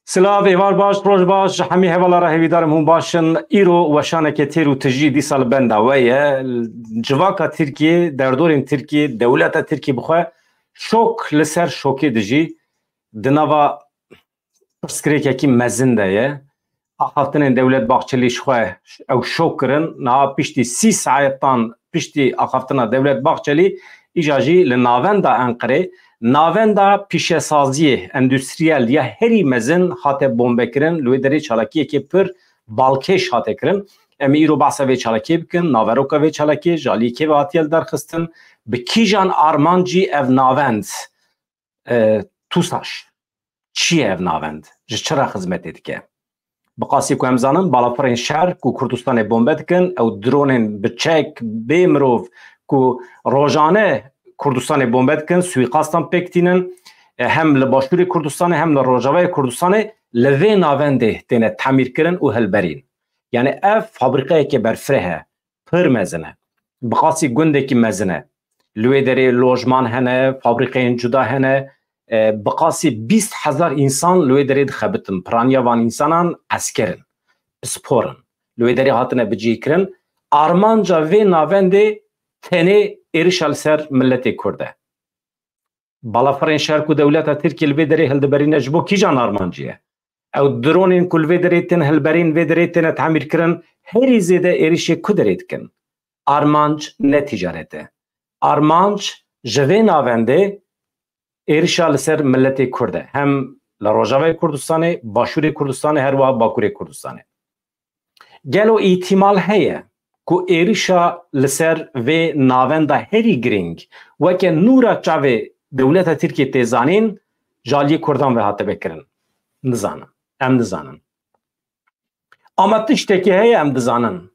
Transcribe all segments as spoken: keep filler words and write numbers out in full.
Silav, êvar baş, roj baş, ji hemî hevala re hêvîdarim hûn baş in. Îro weşaneke têr û tijî dîsa li benda we ye. Civaka Tirkiyê, derdorên Tirkiyê, dewleta Tirkiyê bi xwe şok li ser şokê dijî. Di nava pirsgirêkekî mezin de ye. Axaftinên Dewlet Bahçelî ji xwe ew şok kirin. Niha piştî sî saetan piştî axaftina Dewlet Bahçelî, îja jî li navenda Enqerê, navenda pîşesaziyê endustriyel ya herî mezin hate bombekirin. Li wê derê çalakiyekê pir balkêş hate kirin. Em ê îro behsa vê çalakiyê bikin, naveroka vê çalakiyê, ji aliyê kê ve hatiye lidarxistin, bi kîjan armancî ev navend, e, TUSAŞ, çi ye ev navend? Ji çi re xizmetê dike? Bi qasî ku em zanin, balafirên şer ku Kurdistanê bombe dikin, ew dronên bi çek, bê mirov ku rojane Kurdistanê bombe dikin, suîqastan pêk tînin, e, hem li başûrê Kurdistanê hem li rojavayê Kurdistanê li vê navendê têne temîrkirin û hilberîn. Yani ev fabrîqeyeke berfireh e, pir mezin e. Bi qasî gundekî mezin e. Li wê derê lojman hene, fabrîqeyên cuda hene. E, bi qasî bîst hezar însan li wê derê dixebitin. Piraniya van însanan esker in, pispor in. Li wê derê hatine bicihkirin. Armanca vê navendê tenê êrişa li ser miletê Kurd e. Balafirên şer ku dewleta Tirkiyê li vê derê hildiberîne ji bo kîjan armancî ye? Ew dronên ku li vê derê tên hilberîn, vê derê têne temîrkirin, herî zêde êrişê ku derê dikin? Armanc ne tîcaret e. Armanc ji vê navendê êrişa li ser miletê Kurd e. Hem li Rojavayê Kurdistanê, Başûrê Kurdistanê, her wiha Bakurê Kurdistanê. Gelo îhtimal heye ku êrişa li ser vê navenda herî girîng weke nûra çavê dewleta Tirkiyê tê zanîn, ji aliyê Kurdan ve hatibe kirin? Nizanim. Em nizanin. Ama tiştekî heye em dizanin.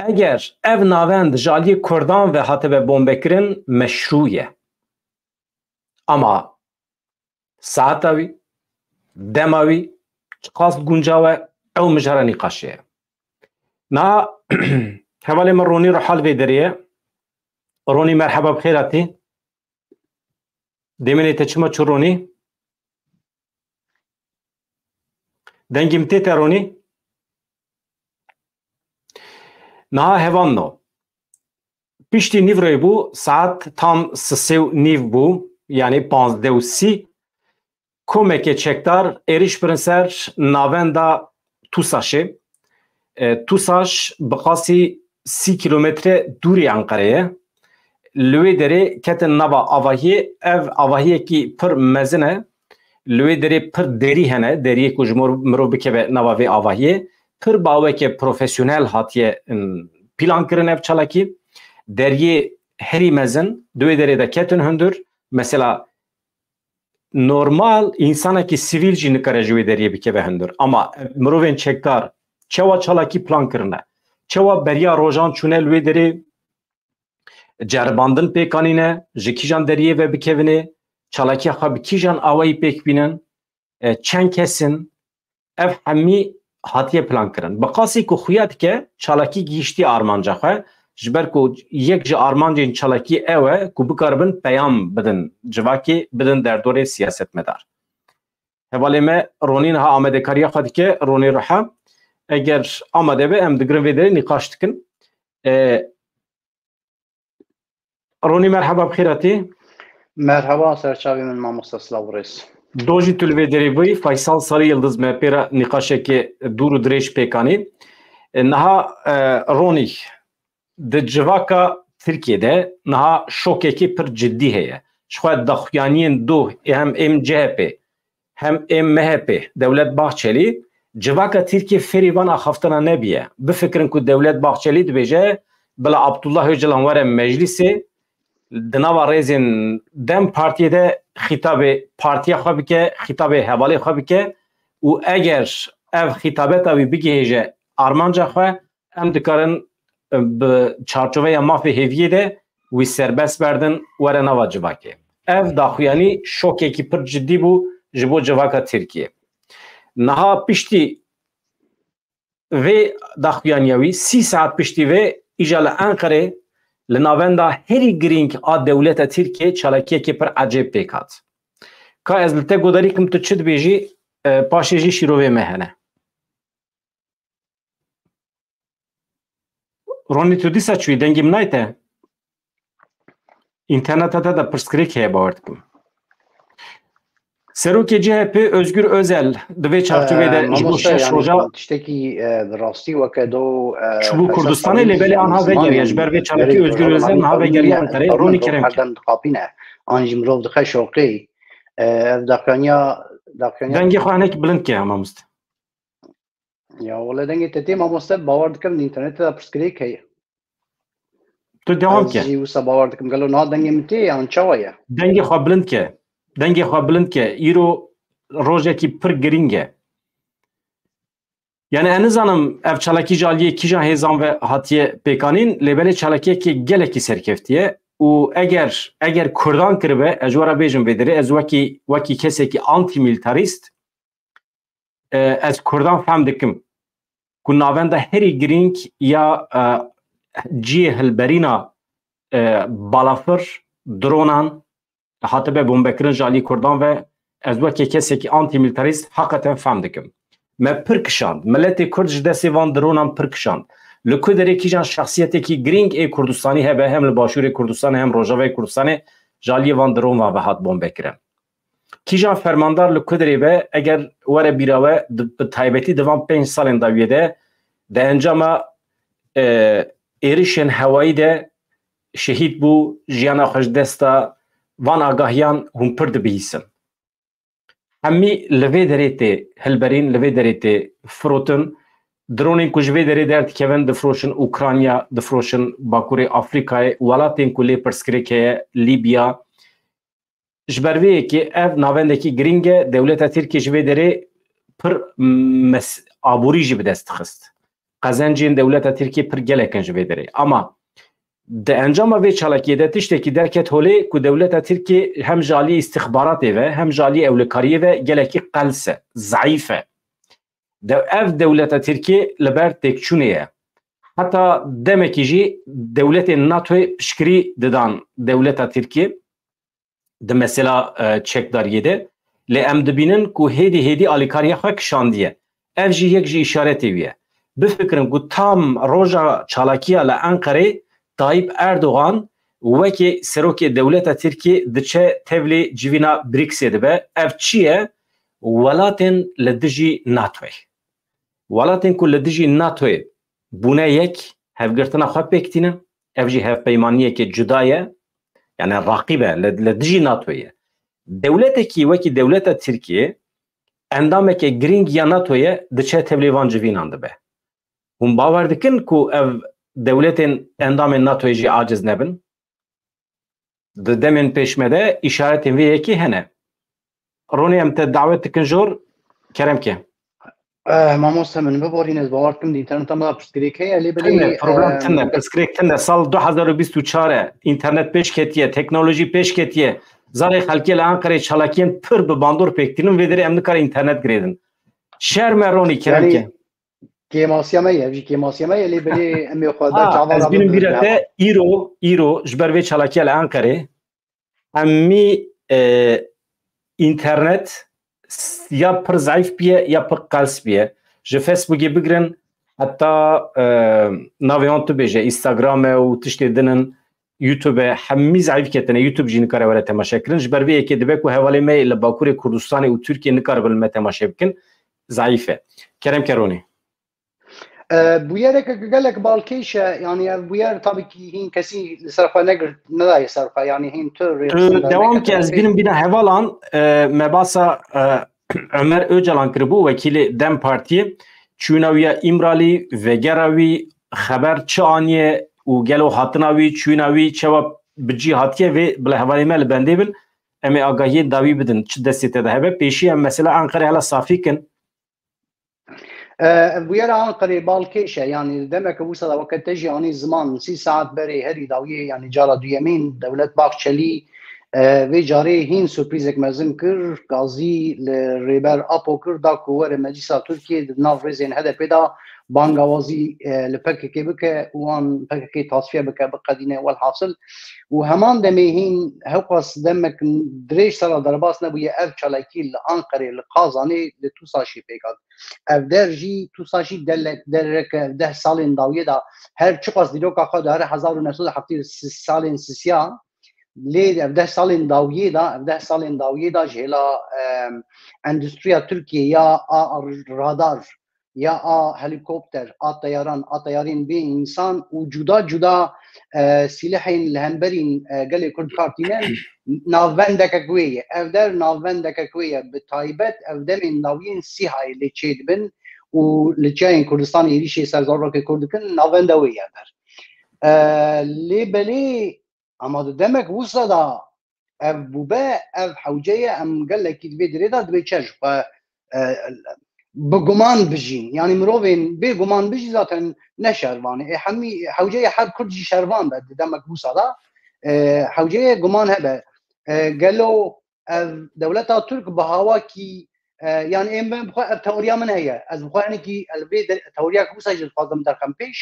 Eger ev navend ji aliyê Kurdan ve hatibe bombekirin, meşrû ye. Ama saeta wî, dema wî, çiqas guncaw e, ew mijara nîqaşê ye. Niha hevalê min Ronî Ruhal vê derê ye. Ronî, merheba, bi xêr hatî. Demê te çima çû, Ronî? Dengê min tê te, Ronî? Niha hevalno. Piştî nîvroyê bû, saet tam sisê û nîv bû, yanî panzdeh û sî. Komeke çekdar êriş birin ser navenda TUSAŞê. E, TUSAŞ bi qasî sî kîlometre dûrî Enqerê ye. Li wê derê ketin nava avahiyê. Ev avahiyekî pir mezin e. Li wê derê pir derî hene. Deriyê ku ji mor-, mirov bikeve nava vê avahiyê. Pir bi aweke profesyonel hatiye, em, plan kirin ev çalakî. Deriyê herî mezin di wê derê de ketin hundir. Mesela, normal, însanekî sivîl jî nikare ji wê deriyê bikeve hundir. Ama mirovên çekdar çewa çalakî plan kirine, çewa beriya rojan çûne li wê derê, ceribandin pêk anîne, ji kîjan deriyê ve bikevine, çalakiya xwe bi kîjan awayî pêk bînin, e, çend kes in, ev hemî hatiye plan kirin. Bi qasî ku xuya dike çalakî gihîştiye armanca xwe, ji ber ku yek ji armancên çalakî ew e ku bikaribin peyam bidin civakê, bidin derdorê siyasetmedar. Hevalê me Ronî niha amadekariya xwe dike, Ronî Ruha. Eger amade be, em digirin vê derê nîqaş dikin. E, Ronî, merheba, bi xêr hatî. Merheba, serçavê min, mamoste, silav û rêz. Do jî tu li vê derê bûyî, Faysal Sarı Yıldız me pê re nîqaşekê dûr û dirêj pêk anî. E, niha, e, Ronî, di civaka Tirkiyê de niha şokekî pir cidî heye. Ji xwe daxuyaniyên doh, ê hem êm C H P, hem êm M H P, Dewlet Bahçelî, civaka Tirkiyê fêrî van axaftina nebiye. Bifikirin ku Dewlet Bahçelî dibêje, bila Abdullah Öcalan were meclîsê, di nava rêzên DEM Partiyê de xîtabê partiya xwe bike, xîtabê hevalê xwe bike û eger ev xîtabeta wî bigihêje armanca xwe, em dikarin, e, bi çarçoveya mafê hêviyê de wî serbest berdin, were nava civakê. Ev daxuyanî şokekî pir cidî bû ji bo civaka Tirkiyê. Niha piştî vê daxuyaniya wî, sî saet piştî vê, îja li Enqerê, li navenda herî girîng a dewleta Tirkiyê çalakiyekê pir ecêb pêk hat. Ka ez li te guhdarî kim, tu çi dibêjî? E, paşê jî şîrovê me hene. Ronî, tu dîsa çûyî, dengê min nayê te? Înterneta te de pirsgirêk heye, bawer dikim. Serokê C H P Özgür Özel di vê çarçovê de ji bo şeş roja, tiştekî, e, bi rastî weke do, e, çûbû Kurdistanê, lê belê anha vegeriye. Ji ber vê çalakî Özgür Özel niha vegeriye Anqereyê. Ronî, kerem ke. Herdem dixapîne. An jî mirov dixe şoqê. E, ev daxuyaniya, daxuyaniya dengê xwe hinek bilind ke, mamoste. Ya wele dengê te tê, mamoste, bawer dikim di înternetê de pirsgirêk heye. Tu dewam ke. Ez jî wisa bawer dikim. Gelo niha dengê min tê yan çawa ye? Dengê xwe bilind ke. Dengê xwe bilind ke. Îro rojekî pir girîng e. Yani ez nizanim ev çalakî ji aliyê kîjan hêzan ve hatiye pêkanîn, lê belê çalakiyekê gelekî serkevtî ye. Û eger, eger Kurdan kiribe, ez ji we re bêjim vê derê, ez wekî, wekî kesekî antimilitarîst, e, ez Kurdan fehm dikim ku navenda herî girîng ya, e, cihê hilberîna, e, balafir, dronan hatibe bombekirin ji alî Kurdan ve, ez weke kesekî antimilitarîst heqeten fehm dikim. Me pir kişand. Miletê Kurd ji destê van dronan pir kişand. Li ku derê kîjan şexsiyetekî girîng ê Kurdistanî hebe, hem li Başûrê Kurdistanê hem Rojavayê Kurdistanê ji aliyê van dronan ve hat bombekirin. Kîjan fermandar li ku derê be, eger were bîra we, di, bi taybetî di van pênc salên dawiyê de, di encama, e, êrişên hewayî de şehîd bû, jiyana xwe ji dest da, van agahiyan hûn pir dibihîsin. Hemî li vê derê tê hilberîn, li vê derê tê firotin. Dronên ku ji vê derê derdikevin, difroşin Ukrayna, difroşin Bakurê Afrîkayê, welatên ku lê pirsgirêk heye, Lîbya. Ji ber vê yekê ev navendekî girîng e, dewleta Tirkiyê ji vê derê pir mes-, aborî jî bi dest dixist. Qezencên dewleta Tirkiyê pir gelek in ji vê derê. Ama di encama vê çalakiyê de tiştekî derket holê ku dewleta Tirkiyê hem ji alî îstixbaratê ve hem ji alî ewlekariyê ve gelekî qels e, zeîf e. De-, ev dewleta Tirkiyê li ber têkçûnê ye. Heta demekî jî dewletên NATOyê piştgirî didan dewleta Tirkiyê di mesela, e, çekdariyê de. Lê em dibînin ku hêdî hêdî alîkariya xwe kişandiye. Ev jî yek ji îşaretê wî ye. Bifikirin ku tam roja çalakiya li Enqerê Tayyip Erdogan wekî serokê dewleta Tirkiyê diçe tevlî civîna BRICSê dibe. Ev çi ye? Welatên li dijî NATOyê. Welatên ku li dijî NATOyê bûne yek, hevgirtina xwe pêk tînin, ev jî hevpeymaniyeke cuda ye, yani raqîb e, li, li dijî NATOyê ye. Dewletekî wekî dewleta Tirkiyê endameke girîng ya NATOyê diçe tevlî van civînan dibe. Hûn bawer dikin ku ev dewletên endamên NATOyê jî aciz nebin? Di demên pêş me de îşaretên vê yekê hene. Ronî, em te dawet dikin jor, kerem ke. Eh, mamoste min biborîne, ez bawer dikim di înterneta me de pirsgirêk heye, lê belê, tune, problem eh, tune, pirsgirêk tune. Sal du hezar û bîst û çar e, înternet pêş ketiye, teknolojî pêş ketiye. Zarê xelkê li Enqerê çalakiyên pir bi bandor pêk tînin, vê derê em nikarin înternet girêdin. Şerm e Ronî, kerem ke. Kêmasiya me ye, ev jî kêmasiya me ye, lê belê em ê xwe da çava ez bînim bîra te, îro, îro ji ber vê çalakiya li Enqerê, hemî, e, înternet s-, ya pir zeîf biye, ya pir qels biye. Ji Facebookê bigirin, heta, e, navê wan tu bêje, Instagram e û tiştê din in, YouTube e, hemî zeîf ketine. YouTube jî nikare were temaşe kirin. Ji ber vê yekê dibe ku hevalê me li Bakurê Kurdistanê û Tirkiyê nikaribin li me temaşe bikin. Zeîf e. Kerem ke Ronî. E, bûyereke gelek balkêş e, yani ev bûyer tabii ki hîn kesî li ser xwe negir-, nedaye ser xwe, yani hîn tu rêxistin. Tu dewam ke, ez bînim bîna hevalan, e, me basa, e, Ömer Öcalan kiribû, wekîlê DEM Partiyê, çûna wî ya Îmralî, vegera wî, xeber çi aniye û gelo hatina wî, çûna wî, çawa bi cî hatiye, vê bila hevalê me li bendê bin, em ê agahiyên dawî bidin, çi destê te de hebe. Pêşî em mesela Enqerê hela safî kin. E, ev bûyera Anqerê balkêş e, yanî demeke wisa de weke te jî anî ziman, sî saet berê herî dawiyê, yanî cara duyemîn, Dewlet Bahçelî, E, vê carê hîn surprîzek mezin kir, gazî li Rêber Apo kir, da ku were Meclisa Tirkiyê di nav rêzên H D P de bangawazî, e, li P K K bike û wan P K K tasfiye bike, biqedîne. Welhasil, û heman demê hîn hewqas demek dirêj sera derbas nebûye, ev çalakî li Anqerê, li Qazanê, li Tûsaşê pêk hat. Ev der jî, Tûsaşî dele-, dereke ev deh salên dawiyê de her çiqas dîroka xwe dihere hezar û neh sed û heftê û sê salên sisiya, lê ev deh salên dawiyê de, ev deh salên dawiyê de ji hêla, em, endustriya Tirkiyê ya a radar, ya a helîkopter, a teyaran, a teyarên bê însan û cuda cuda, e, sîlehên li hemberî, e, gelê Kurd kar tînin, navbendekek wê ye. Ev der navbendekek wê ye. Bi taybet ev demên dawiyên Sîhayê lê çêdibin û li çiyayên Kurdistanê êrîşê ser zarokê Kurd dikin, navbenda wê ye ev der. E, lê belê, ama di demek wisa de ev bûbe, ev hewce ye, em gelekî di vê derê de dibê çi ji xwe, e, bi guman bijîn. Yanî mirovên bê guman bijî zaten ne şervan e. E, hemî hewce ye her Kurd jî şervan be di demek wisa de. E, hewce ye guman hebe. E, gelo ev dewleta Tirk bi hawakî, e, yanî ê min bi xwe ev teoriya min heye. Ez bi xwe hinekî, ez vê de-, teoriya ku wisa jî dixwazim derxem pêş.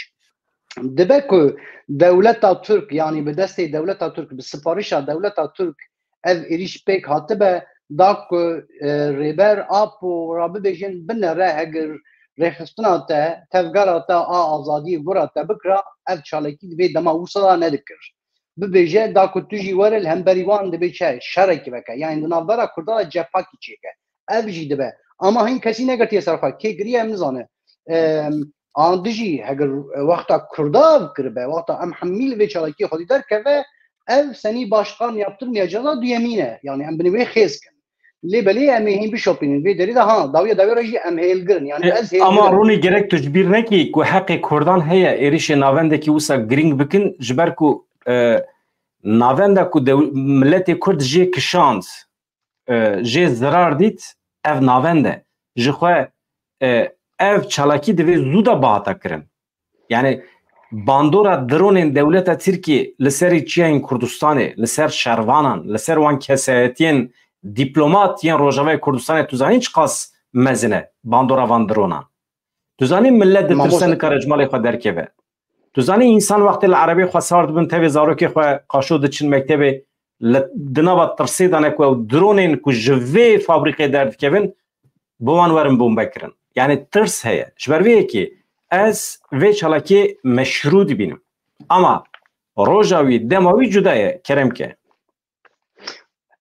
Dibe ku dewleta Tirk, yanî bi destê dewleta Tirk, bi siparişa dewleta Tirk ev êrîş pêk hatibe, da ku, e, Rêber Apo ra bibêjin, binere, heger rêxistina te, tevgera te a azadiyê gura te bikira, ev çalakî di vê dema wisa de nedikir. Bibêje, da ku tu jî were li hemberî wan dibê çi, şerekî veke. Yanî di navbera Kurdan de cephakî çêke. Ev jî dibe. Ama hîn kesî negirtiye ser xwe. Kê giriye em nizane. Em, an dijî heger wexta Kurda ev kiribe, wexta em hemî li vê çalakiyê xwedî derkeve, ev senî başkan yaptırmayacağı da duyemîn e. Yanî em binê wê xêz kin. Lê belê em ê hîn bişopînin. Vê derê de ha, dawiya dawî re jî em hêlgir in. Yanî E, ez hêlgir ama im. Ronî, gerek tu ji bîr nekî ku heqê Kurdan heye êrîşê navendekî wisa girîng bikin, ji ber ku, e, navenda ku dew-, miletê Kurd jê kişand, e, jê zirar dît, ev navend e. Ji xwe, e, ev çalakî divê zû de bihata kirin. Yani bandora dronên dewleta Tirkiyê li serî çiyayên Kurdistanê, li ser şervanan, li ser wan kesayetiyên dîplomat yên Rojavayê Kurdistanê, tu zanî çiqas mezin e bandora van dronan? Tu zanî millet ditirse Mamoste. nikare ji malê xwe derkeve? Tu zanî însan wextê li erebê xwe sar dibin, tevê zarokê xwe qaşo diçin mektebê, li, di nava tirsê de ne ku ew dronên ku ji vê fabrîkê derdikevin, bi wan werin bombe kirin. Yani tirs heye. Ji ber vê yekê ez vê çalakiyê meşrû dibînim. Ama roja wî, dema wî cuda ye, kerem ke.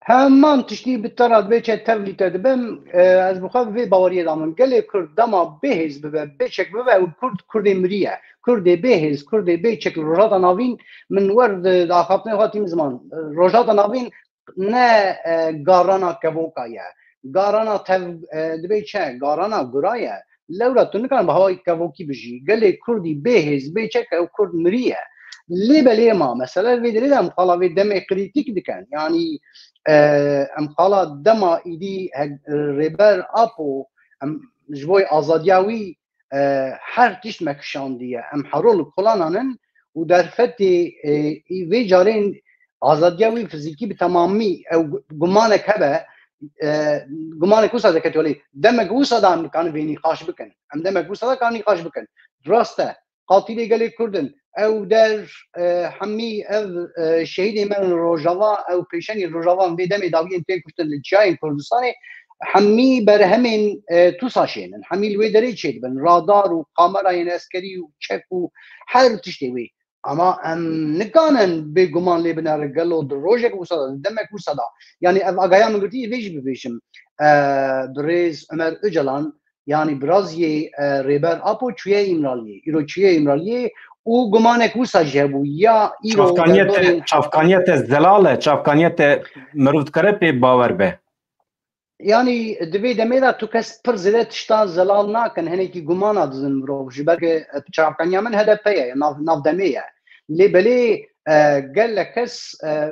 Heman tiştî bi te re dibê çi tevlî te dibim, e, ez bi xwe bi vê baweriyê de min. Gelê Kurd dema bêhêz bibe, bêçek bibe, ew Kurd, Kurdê miriye. Kurdê bêhêz, Kurdê bêçek li Rojhilata Navîn, min wer di, di axaftinê xwe tîm ziman. E, Rojhilata Navîn ne, e, garana kevoka ye. Garana tev, e, dibê çi? Garana gura ye. Lewra tu nikan bi hawayî kevokî bijî. Gelê Kurdî bê hêz, bê çek ew Kurd miriye. Lê belê ma, mesele vê derê de em xala vê demê krîtîk dikin. Yanî, e, em xala dema îdî he-, Rêber Apo, em ji bo azadiya wî, e, her tişt me kişandiye. Em hero li kolanan in û derfetê, e, î vê carên azadiya wî fizîkî bi temamî ew gu-, gumanek hebe, e, gumanek wisa deketiye lê demek wisa da em dikarin vê nîqaş bikin. Em demek wisa da karin nîqaş bikin. Rast e, qatilê gelê Kurd in. Ew der, e, hemî ev, e, şehîdê me in Rojava, ew pêşengê Rojava in vê demê dawiyên tên kuştin li çiyayên Kurdistanê, hemî berhemên, e, Tûsaşê in. Hemî li wê derê çêdibin. Radar û kamerayên eskerî û çek û her tiştê wê. Ama em nikanin bêguman lê binere gelo di rojek wisa de, di demek wisa de. Yanî ev agahiya min girtî, vê jî bibêjim. E, birêz Ömer Öcalan, yanî biraziyê, e, Rêber Apo çûye Îmraliyê. Îro çûye Îmraliyê û gumanek wisa jî hebû. Ya îro Çavkaniye te, derdorên çavkaniye te zelal e, çavkaniye te mirov dikare pê bawer be. Yanî di vê demê de tu kes pir zêde tişta zelal nakin, hinekî gumana dizin mirov. Ji ber ku, e, çavkaniya min H D P ye, nav, nav demê ye. Lê belê, e, gelek kes, e,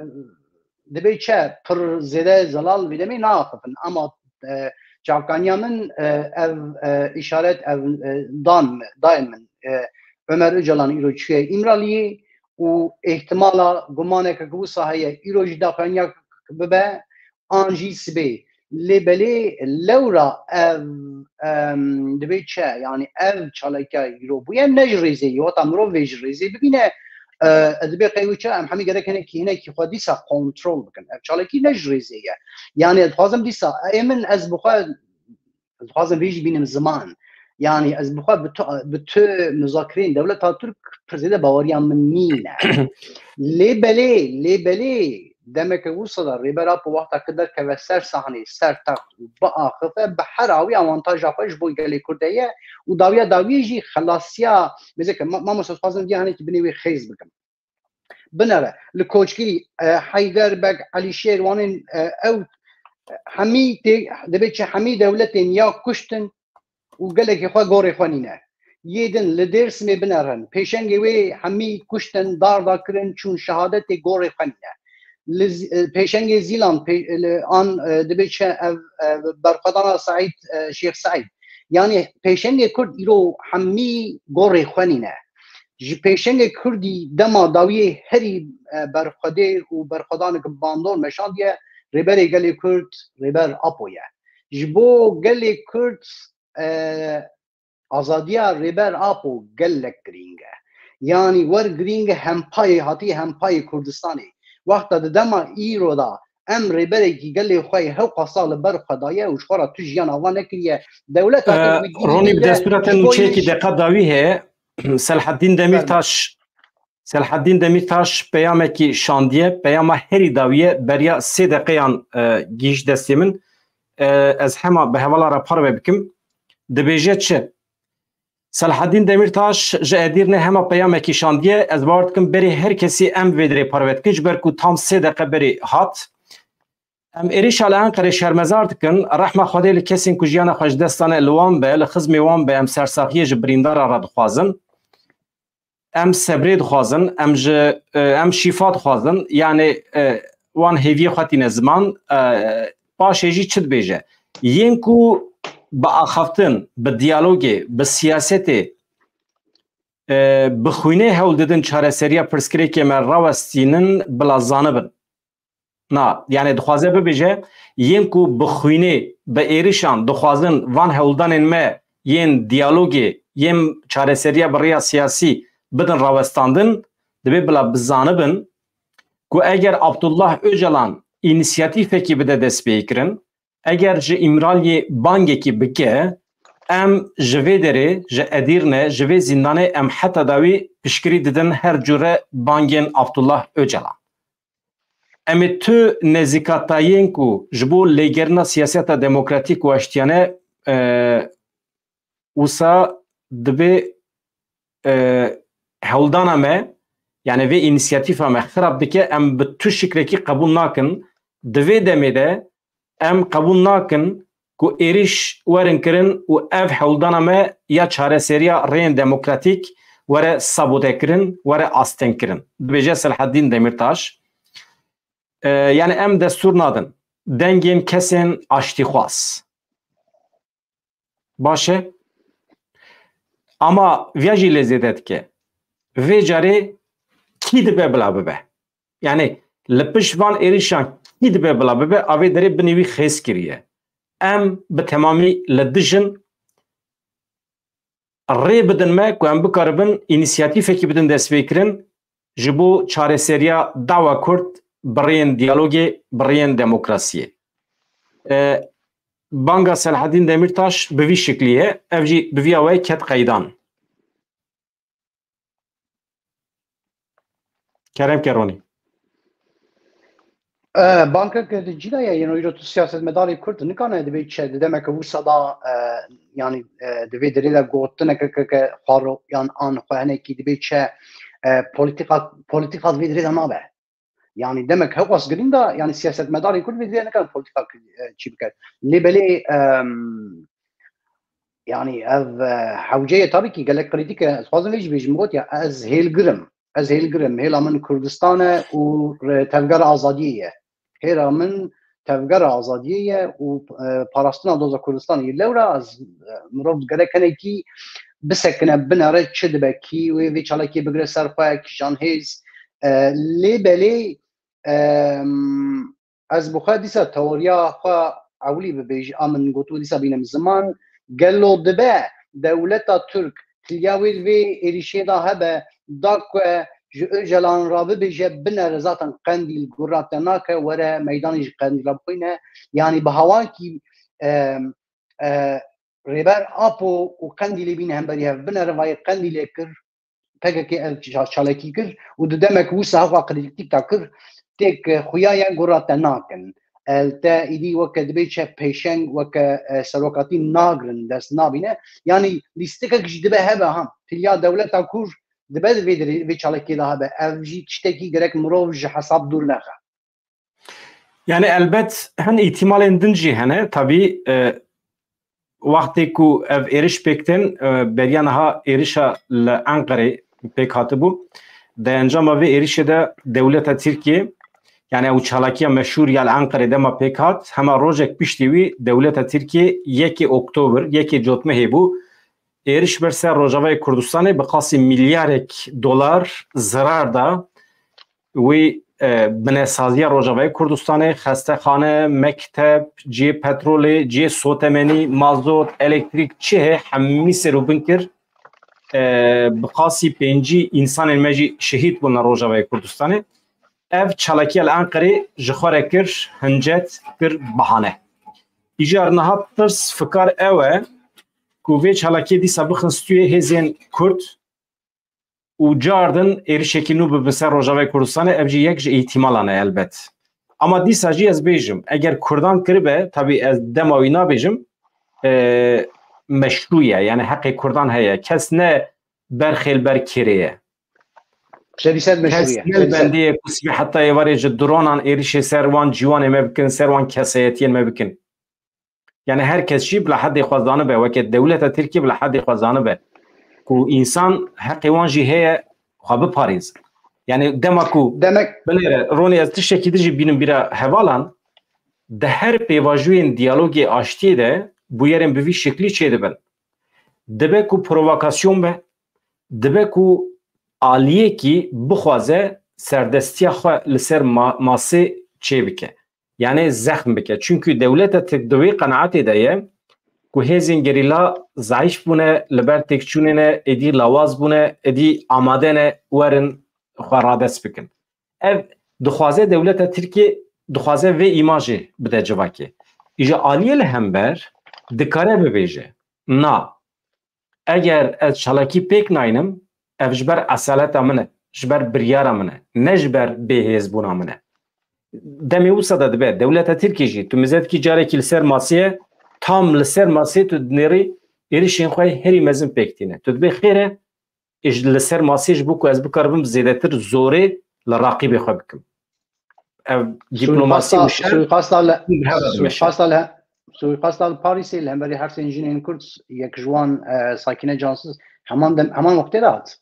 dibê çi pir zêde zelal vê demê naaxifin. Ama, e, çavkaniya min, e, ev, e, îşaret, ev, e, dan, dayên min. E, Ömer Öcalan îro çûye Îmraliyê û îhtimala gumaneke ku wisa heye, îro jî daxuyaniya bibe, an jî sibê. Lê belê lewra ev, em, dibê çi? Yanî ev çalakiya îro bûye ne ji rêzê ye, wata mirov vê ji rêzê bibîne, e, dibê qey wê çi? Em hemî gerek hinekî, hinekî xwe dîsa kontrol bikin. Ev çalakî ne ji rêzê ye. Yanî ez dixwazim dîsa, ê min ez bi xwe, ez dixwazim vê jî bînim ziman. Yanî ez bi xwe bi tu, bi tu muzakireyên dewleta Tirk pir zêde baweriya min nîne. Lê belê, lê belê demeke wisa de Rêber Apo wexta ku derkeve ser sahnê, ser text û biaxife, bi her awî avantaja xwe ji bo gelê Kurd heye û dawiya dawiyê jî xelasiya, mêzeke ma-, mamoste, dixwazim diya hinekî binê wê xêz bikim. Binere, li Koçgirî, e, Heyder Beg, Elîşêr, wanên, e, ew, e, hemî tê, dibê çi hemî dewletên ya kuştin û gelekî xwe gorê xwe nîne. Yê din li Dêrsimê binerin. Pêşengê wê hemî kuştin, darda kirin, çûn şehadetê, gorê xwe nîne. Li Z-, e, pêşengê Zîlan, pê-, li an, e, dibê çi ev, e, berxwedana Seîd, e, Şêx Seîd. Yanî pêşengê Kurd îro hemî gorê xwe nîne. Ji pêşengê Kurdî dema dawiyê herî, e, berxwedêr û berxwedanek bandor meşandiye, Rêberê Gelê Kurd, Rêber Apo ye. Ji bo gelê Kurd, e, azadiya Rêber Apo gelek girîng e. Yanî wer girîng e hempayê, hatiye hempayê Kurdistanê. Wexta di dema îro de em rêberekî gelê xwe yê hewqa sal li ber xwe daye û ji xwe re tu jiyan ava nekiriye. Dewleta te Ee, wî dî Ronî, bi destûra te nûçeyekî deqa dawî heye. Selhedîn Demîrtaş, Selhedîn Demîrtaş peyamekî şandiye, peyama herî dawî ye, beriya sê deqeyan, e, gihîşt destê min. E, ez hema bi hevala re parve bikim. Dibêje çi? Selhedîn Demîrtaş ji Edîrne hema peyamekî şandiye. Ez bawer dikim berê her kesî em vê dirê parve dikin, ji ber ku tam sê deqe berê hat. Em êrişa li Enqerê şermezar dikin. Rehma Xwedê li kesên ku jiyana xwe ji dest dane li wan be, li xizmê wan be, em sersaxiyê ji birîndara re dixwazin. Em sebrê dixwazin, em ji, e, em şîfa dixwazin. Yanî, e, wan hêviyê xwe tîne ziman, e, paşê jî çi dibêje? Yên ku bi axaftin, bi diyalogê, bi siyasetê, e, bi xwînê hewl didin çareseriya pirsgirêkê me rawestînin, bila zanibin. Na, yanî dixwaze bibêje, yên ku bi xwînê, bi êrişan dixwazin van hewldanên me yên diyalogê, yên çareseriya bi rêya siyasî bidin rawestandin, divê bila bizanibin ku eger Abdullah Ocalan înîsiyatîfekî bide destpêkirin, eger ji Îmraliyê bangekî bike, em ji vê derê, ji Edîrne, ji vê zîndanê em heta dawî piştgirî didin her cure bangên Abdullah Ocalan. Em ê tu nezîkatayên ku ji bo lêgerina siyaseta demokratîk û aştiyane, e, wisa divê, e, hewldana me, yani vê înîsiyatîfa me xirab dike, em bi tu şikrekî qebûl nakin. Di vê demê de em qebûl nakin ku êrîş werin kirin û ev hewldana me ya çareseriya rêyên demokratîk were sabotekirin, were astengkirin, dibêje Selhedîn Demîrtaş. E, yani em destûr nadin dengên kesên aştîxwaz. Baş e? Ama viya jî lê zêde dike. Vê carê kî dibe bila bibe? Yani li pişt van êrişan kî dibe bila bibe, a vê derê binê wî xêz kiriye. Em bi temamî li dij in, rê bidin me ku em bikaribin înîsiyatîfekî bidin destpêkirin ji bo çareseriya dawa Kurd bi rêyên diyalogê, bi rêyên demokrasiyê. E, banga Selhedîn Demîrtaş bi vî şiklî ye, ev jî bi vî awayî ket qeydan. Kerem ke Ronî. E, bankeke di cî de ye, yên îro tu siyasetmedarê Kurd nikane dibê çi, di demeke wisa da, e, yani, e, di vê derê de gotineke ke, ke xwaro yan an xwe hinekî dibê çi, e, polîtîka, polîtîka di vê derê de nabe. Yani demek hewqas girîng da, yani siyasetmedarên Kurd vê derê nikane polîtîka, e, çî bike. Lê belê, em, yani ev, e, hewce ye tabii ki gelek krîtîk e, ez xwazim vê jî bêjim, min got ya ez hêlgirim. Ez hêlgirim. Hêla min Kurdistan e û re-, tevgera azadiyê ye. Hêla min tevgera azadiyê ye û, e, parastina doza Kurdistanê ye. Lewra ez, e, mirov gerek hinekî bisekine, binere çi dibe kî wê vê çalakiyê bigire ser xwe, kîjan hêz. E, lê belê, e, ez bi xwe dîsa teoriya xwe ewilî bibêjim, a min gotibû dîsa bînim ziman, gelo dibe dewleta Tirk tiliya wê vê êrîşê de hebe, da ku ji Ocalan re bibêje binere zaten Qendîl gura te nake, were meydanê ji Qendîl re bixwîne. Yanî bi hewankî, e, e, Rêber Apo û Qendîlê bîne hemberî hev. Binere vayê Qendîlê kir, P K K ev ça-, çalakî kir û di demek wisa xwe krîtîka kir, têk xuya ye gura te nakin. El te îdî weke dibê çe pêşeng, weke, e, serokatî nagrin, dest nabîne. Yanî lîstikek jî dibe hebe ha. Tiliya dewleta Kur dibe vê dirê, vê çalakiyê de hebe. Ev jî tiştekî gerek mirov ji hesab dûr nexe. Yani elbet hin îhtimalên din jî hene. Tabî, e, wextê ku ev êriş pêk tên, e, beriya niha êrişa li Enqerê pêk hatibû. Di encama vê êrişê de dewleta Tirkiyê, yani ew çalakiya meşhûr ya li Enqerê dema pêk hat, hema rojek piştî wî dewleta Tirkiyê yekê Oktober, yekê Cotmehê bû, êriş ber ser Rojavayê Kurdistanê bi qasî milyarek dolar zirar da. Wî, e, binesaziya Rojavayê Kurdistanê, xestexane, mekteb, cihê petrolê, cihê sotemenî, mazot, elektrîk, çi heye hemî ser û bin kir. E, bi qasî pêncî însanên me jî şehîd bûn li Rojavayê Kurdistanê. Ev çalakiya li Enqerê ji xwe re kir hincet, kir bahane. Îcar niha tirs fikar ew e ku vê çalakiyê dîsa bixin stûyê hêzên Kurd û cardin êrişekî nû bibe ser Rojavayê Kurdistanê, ev jî yek ji îhtimalan e elbet. Ama dîsa jî ez bêjim, eger Kurdan kiribe, tabî ez dema wî nabêjim, e, meşrû ye, yani heqê Kurdan heye. Kes ne berxê li ber kêrê ye. Serî ser meşrû ye. Kes ne li bendê ye ku sibê heta êvarê ji dronan êrişê ser wan ciwanê me bikin, ser wan kesayetiyên me bikin. Yani her kes jî bila hedê xwe zanibe, weke dewleta Tirkiyê bila hedê xwe zanibe ku însan heqê wan jî heye xwe biparêzin. Yani dema ku Demek binêre, Ronî, ez tiştekî din jî bînim bîra hevalan, di her pêvajoyên diyalogê aştiyê de bûyerên bi vî şeklî çêdibin. Dibe ku provokasyon be, dibe ku aliyekî bixwaze serdestiya xwe li ser ma-, masê çêbike. Yani zexm bike. Çünkü dewleta Tirk di wê qenaetê de ye ku hêzên gerîla zeîf bûne, li ber têkçûnê ne, êdî lawaz bûne, êdî amade ne werin xwe radest bikin. Ev dixwaze dewleta Tirkiyê, dixwaze vê îmajê bide civakê. Îja aliyê li hember dikare bibêje, na, eger ez çalakî pêk naynim, ev ji ber esaleta min e, ji ber biryara min e, ne ji ber bêhêzbûna min e. Demê wisa de dibe, dewleta Tirkiyê jî, tu mize dikî carekî li ser masê ye, tam li ser masê tu dinêrî êrişên xwe herî mezin pêk tîne. Tu dibê xêr e, ê ji, li ser masê ji bo ku ez bikaribim zêdetir zorê li raqîbê xwe bikim. Ev diplomasi û şer suîqasta li, suîqasta li, suîqasta li Parîsê li hemberî hersên jinên Kurd, yek ji wan, e, Sakîne Cansiz, heman dem, heman wextê de hat.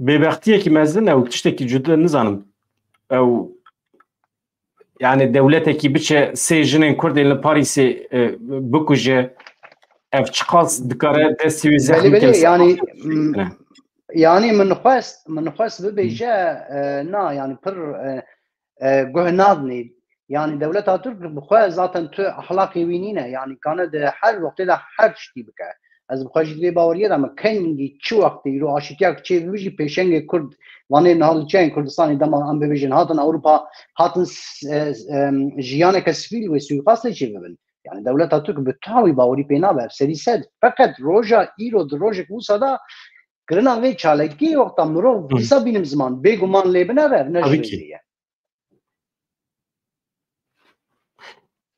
Bêbextiyekî mezin e û tiştekî cuda nizanim. Ew, yani dewletekî biçe sê jinên Kurd ên li Parîsê, e, bikuje, ev çiqas dikare destê wî zexm bike li ser yani, yani min xwest, min xwest bibêje, e, na, yani pir, e, e, guh nadinê. Yani dewleta Tirk bi xwe zaten tu ahlaqê wî nîne. Yani kane di her wextê de her tiştî bike. Ez bi xwe jî di vê baweriyê de me kengî çi wextê îro aşîtiyak çê bibe jî pêşengê Kurd, vanê niha li çiyayên Kurdistanê dema em bibêjin hatin Ewropa, hatin s-, e, e, jiyaneke sivîl wê suîqastê çê bibin. Yani dewleta Tirk bi tawî bawerî pê nabe. Ev serî sed. Feqet roja îro di rojek wisa de kirina vê çalakiyê wexta mirov dîsa bînim ziman, bêguman lê binere, ev ne ji rêzê ye.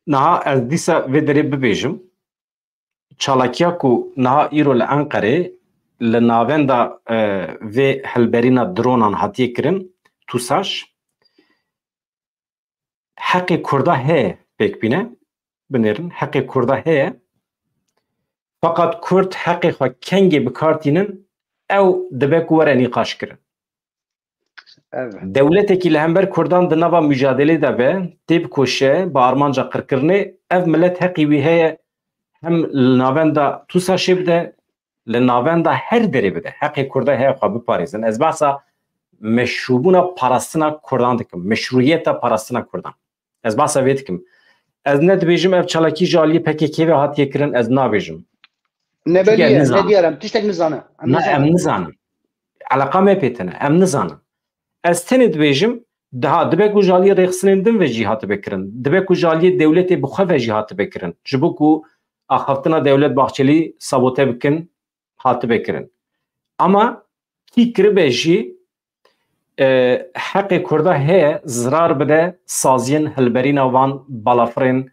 Niha ez dîsa vê derê bibêjim, çalakiya ku niha îro li Enqerê li navenda, e, vê hilberîna dronan hatiye kirin, TUSAŞ, heqê Kurda heye pêk bîne, binêrin, heqê Kurda heye. Feqet Kurd heqê xwe kengê bi kar tînin, ew dibe ku were nîqaş kirin. Evet. Dewletekî li hember Kurdan di nava mucadelê de be, tê bikoşe, bi armanca qirkirinê, ev milet heqî wî heye hem li navenda TUSAŞê bide, li navenda her derê bide. Heqê Kurda heye xwe biparêzin. Ez behsa meşrûbûna parastina Kurdan dikim. Meşrûyeta parastina Kurdan. Ez behsa vê dikim. Ez ne dibêjim ev çalakî ji aliyê P K K ve hatiye kirin, ez nabêjim. Nebelî ye, ne diyar em tiştek nizane. Em Na, nizane. Em nizanin. Eleqa me pê tine, em nizanin. Ez tenê dibêjim, daha dibe ku ji aliyê rêxistinên din ve jî hatibe kirin. Dibe ku ji aliyê dewletê bi xwe ve jî hatibe kirin. Ji bo ku axaftina Dewlet Bahçelî sabote bikin, hatibe kirin. Ama kî kiribe jî, e, heqê Kurda heye zirar bide saziyên hilberîna van balafirên,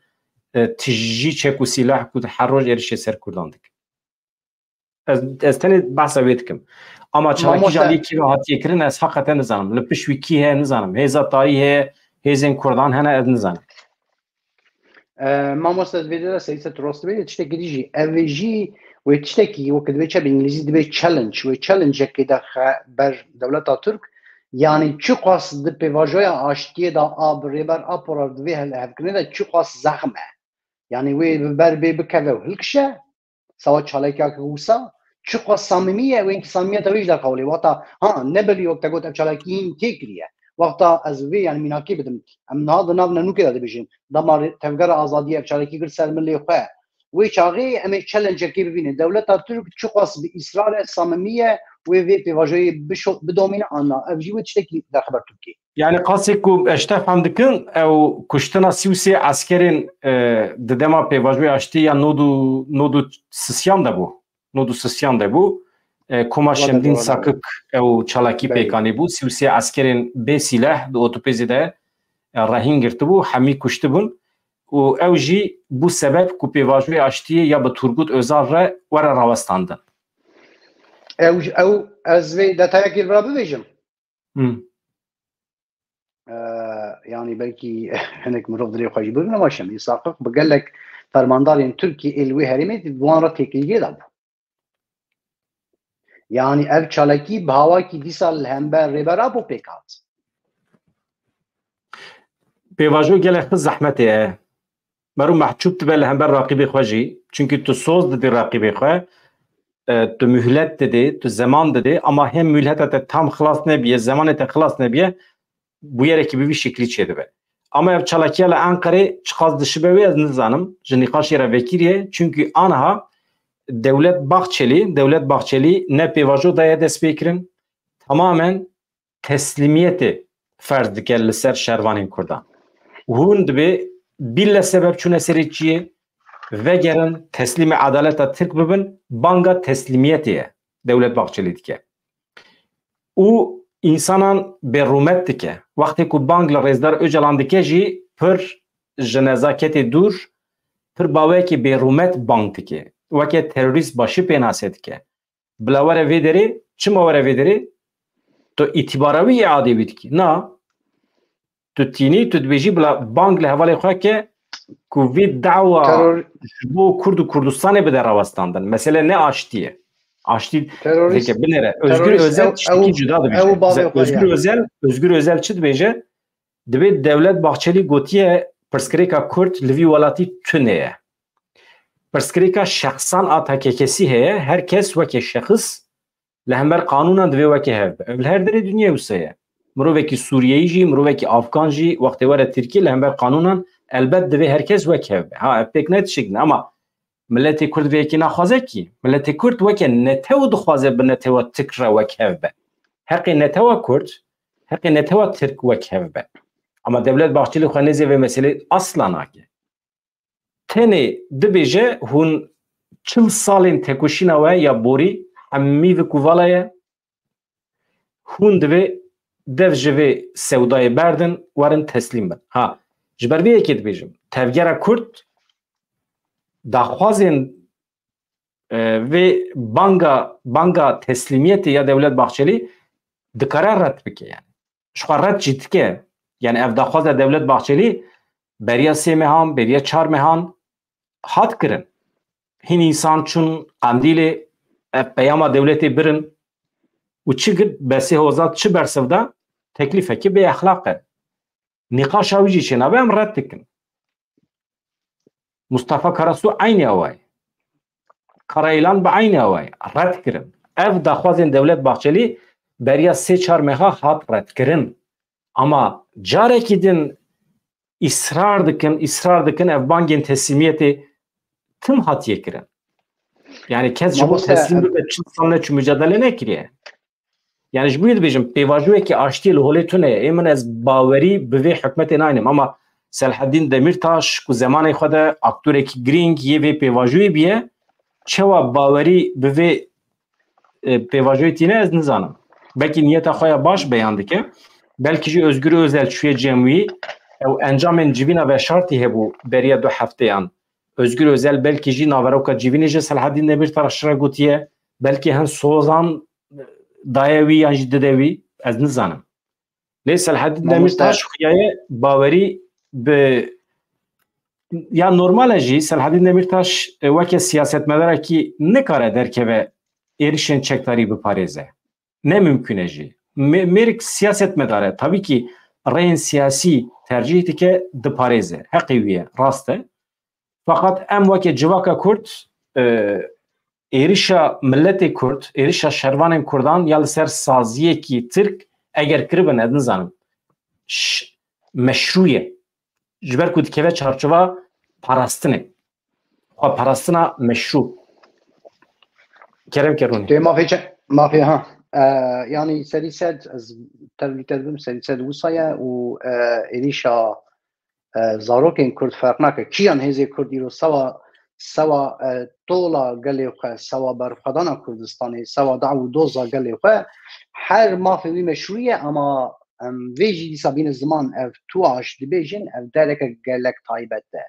e, tijî çek û sîlah ku her roj êrişê ser Kurdan dikin. Ez, ez tenê behsa wê dikim. Ama çalakî ji aliyê kî ve hatiye kirin, ez heqeten nizanim. Li pişt wî kî heye nizanim. Hêza tayî heye, hêzên Kurdan hene, ez nizanim. E, mamoste, ez vê de seyî sed rast dibê, tiştekî dî jî. Ev jî wê tiştekî wek dibê çi bi îngilîzî dibê challenge. Wê challenge-ekê de xe ber dewleta Tirk. Yanî çiqas di pêvajoya aştiyê de a bi Rêber Apo re di vê hel-, hevkirinê de çiqas zexm e. Yanî wê bi ber bê bikeve û hilkişe, sawa çalakiyeke wisa, çiqas samîmî ye, wê samîmiyeta wê jî derxewilê. Wexta, ha, ne belî wek te got ev çalakî hîn tê kiriye. Wexta ez vê, yanî mînakê bidim. Em niha di nav nenûkê de dibêjin. Dema rê-, Tevgera Azadiyê ev çalakî kir ser milê xwe. Wê çaxê em ê challenge-ekê bibînin. Dewleta Tirk çiqas bi îsrar e, samîmî ye, wê vê pêvajoyê bişo-, bidomîne an na. Ev jî wê tiştekî derxe ber Tirkiyê. Yani qasê ku ez ji te fehm dikim, ew kuştina sî û sê eskerên, e, di dema pêvajoyê aştî ya nod û, nod û sisiyan de bû. Nod û sisiyan de bû. E, koma Şemdîn Sakik ew çalakî pêkanî bû. Sî û sê eskerên bê sîleh di otopêzê de, e, rehîn girtibû, hemî kuştibûn. Û ew jî bû sebeb ku pêvajoyê aştiyê ya bi Turgut Özal re were rawestandin. Ew, ew, ez vê detayekê li vir bibêjim. Hmm. Ee, yani belkî hinek mirov dilê xwe jî bibin, ama Şemdîn Sakik bi gelek fermandarên Tirkiyê ê li wê herêmê di wan re têkiliyê de bû. Yani ev çalakî bi hawakî dîsa li hember Rêber Apo pêk hat. Pêvajo gelek xwe zehmetê ye. Mero mehcûb dibe li hember raqîbê xwe jî. Çunkî tu soz didî raqîbê xwe, e, tu muhlet didî, tu zeman didî, ama hem muhleta te tam xilas nebiye, zemanê te xilas nebiye, bûyerekî bi vî şeklî çêdibe. Ama ev çalakiya li Enqerê çiqas dişibe wê ez nizanim. Ji nîqaşê re vekirî ye. Çunkî aniha Dewlet Bahçelî, Dewlet Bahçelî ne pêvajo daye destpêkirin. Tamamen teslîmiyetê ferz dike li ser şervanên Kurdan. Hûn dibê bîle sebeb çûne serê çiyê, vegerin, teslîmê edaleta Tirk bibin, banga teslîmiyetê ye Dewlet Bahçelî dike. Û însanan bêrûmet dike. Wextê ku bang li Rêzdar Ocalan dike jî pir ji nezaketê dûr, pir baweyekî bêrûmet bang dike. Weke terorîst başî pênase dike. Bila were vê derê, çima were vê derê? Tu îtîbara wî îadê wî dikî. Na. Tu tînî, tu dibêjî bila bang li hevalê xwe ke ku vê dawa Teror- ji bo Kurd û Kurdistanê bide rawestandin. Mesele ne aştî ye. Aştî Terorîst- zeke binêre. Özgür terorîst Özel ew- tiştekî ew- cuda dibêje. ew bavê xwe Özgür ye. Özel, Özgür Özel çi dibêje? Dibê Dewlet Bahçelî gotiye pirsgirêka Kurd li vî welatî tune ye. Pirsgirêka şexsan a takekesî heye, her kes weke şexs li hember qanûnan divê weke hev be. Ev li her derê dinyê wisa ye. Mirovekî Sûriyeyî jî, mirovekî Afgan jî wextê were Tirkiyê li hember qanûnan elbet divê her kes wek hev be. Ha, ev pêk ne tişik ne, ama miletê Kurd vê yekê naxwaze kî. Miletê Kurd weke netew dixwaze bi netewa Tirk re wek hev be. Heqê netewa Kurd, heqê netewa Tirk wek hev be. Ama Dewlet Bahçelî xwe nêzê vê meselê asla nake. Tenê dibêje hûn çil salên tekoşîna we ya borî hemî vikuvala ye. Hûn divê dev ji vê sewdayê berdin, werin teslîm bin. Ha, ji ber vê yekê dibêjim. Tevgera Kurd daxwazên, e, vê banga, banga teslîmiyetê ya Dewlet Bahçelî dikare red bike yani. Ji xwe red jî dike. Yani ev daxwaza Dewlet Bahçelî beriya sê mehan, beriya çar mehan hat kirin. Hin însan çûn Qandîlê, ev peyama dewletê birin û çi gir Besê Hozat çi bersiv da, teklîfekî bê exlaq e. Nîqaşa wî jî çênabe em red dikin. Mustafa Karasu eynî awayî. Karayilan bi eynî awayî red kirin. Ev daxwazên Dewlet Bahçelî beriya sê çar meha hat red kirin. Ama carekî din îsrar dikin, îsrar dikin, ev bangên teslîmiyetê tim hatiye kirin. Yani kes ji bo Mamoste, teslîm em- bibe çil sal neçû mücadele nekiriye. Yani ji bo wî dibêjim, pêvajoyekî aştiyê li holê tune ye. Ê min ez bawerî bi vê hikûmetê naynim. Ama Selahaddîn Demîrtaş ku zemanê xwe de aktorekî girîng yê vê pêvajoyê biye, çawa bawerî bi vê, e, pêvajoyê tîne ez nizanim. Belkî niyeta xwe ya baş beyan dike. Belkî jî Özgür Özel çûye cem wî, ew encamên civîna veşartî hebû beriya du hefteyan. Özgür Özel belkî jî naveroka civînê ji Selahaddîn Demîrtaş re gotiye, belkî hin sozan daye wî yan jî dide wî, ez nizanim. Lê Selahaddîn Mamoste. Demîrtaş xuyaye bawerî bi, ya normal e jî Selahaddîn Demîrtaş, e, weke siyasetmedarekî nikare derkeve êrişên çekdarî biparêze. Ne mimkun e jî. Mê-, mêrik siyasetmedar e. Tabii ki reyên siyasî tercîh dike, diparêze. Heqê wî ye, rast e. Feqet em weke civaka Kurd, e, êrişa miletê Kurd, êrişa şervanên Kurdan ya li ser saziyekî Tirk eger kiribin, ez nizanim, ş-, meşrû ye. Ji ber ku dikeve çarçova parastinê. Xwe parastina meşrû. Kerem ke Rûnî. Tu mafê çi? Mafê ha. E, yani serî sed, ez tevlî te dibim, serî sed wisa ye û, e, êrîşa, e, zarokên Kurd ferq nake. Kîjan hêzê Kurd îro sewa, sewa, e, tola gelê xwe, sewa berxwedana Kurdistanê, sewa daw û doza gelê xwe, her mafê wî meşrû ye, ama em vê jî dîsa bîne ziman, ev tuaş dibêjin, ev dereke gelek taybet e.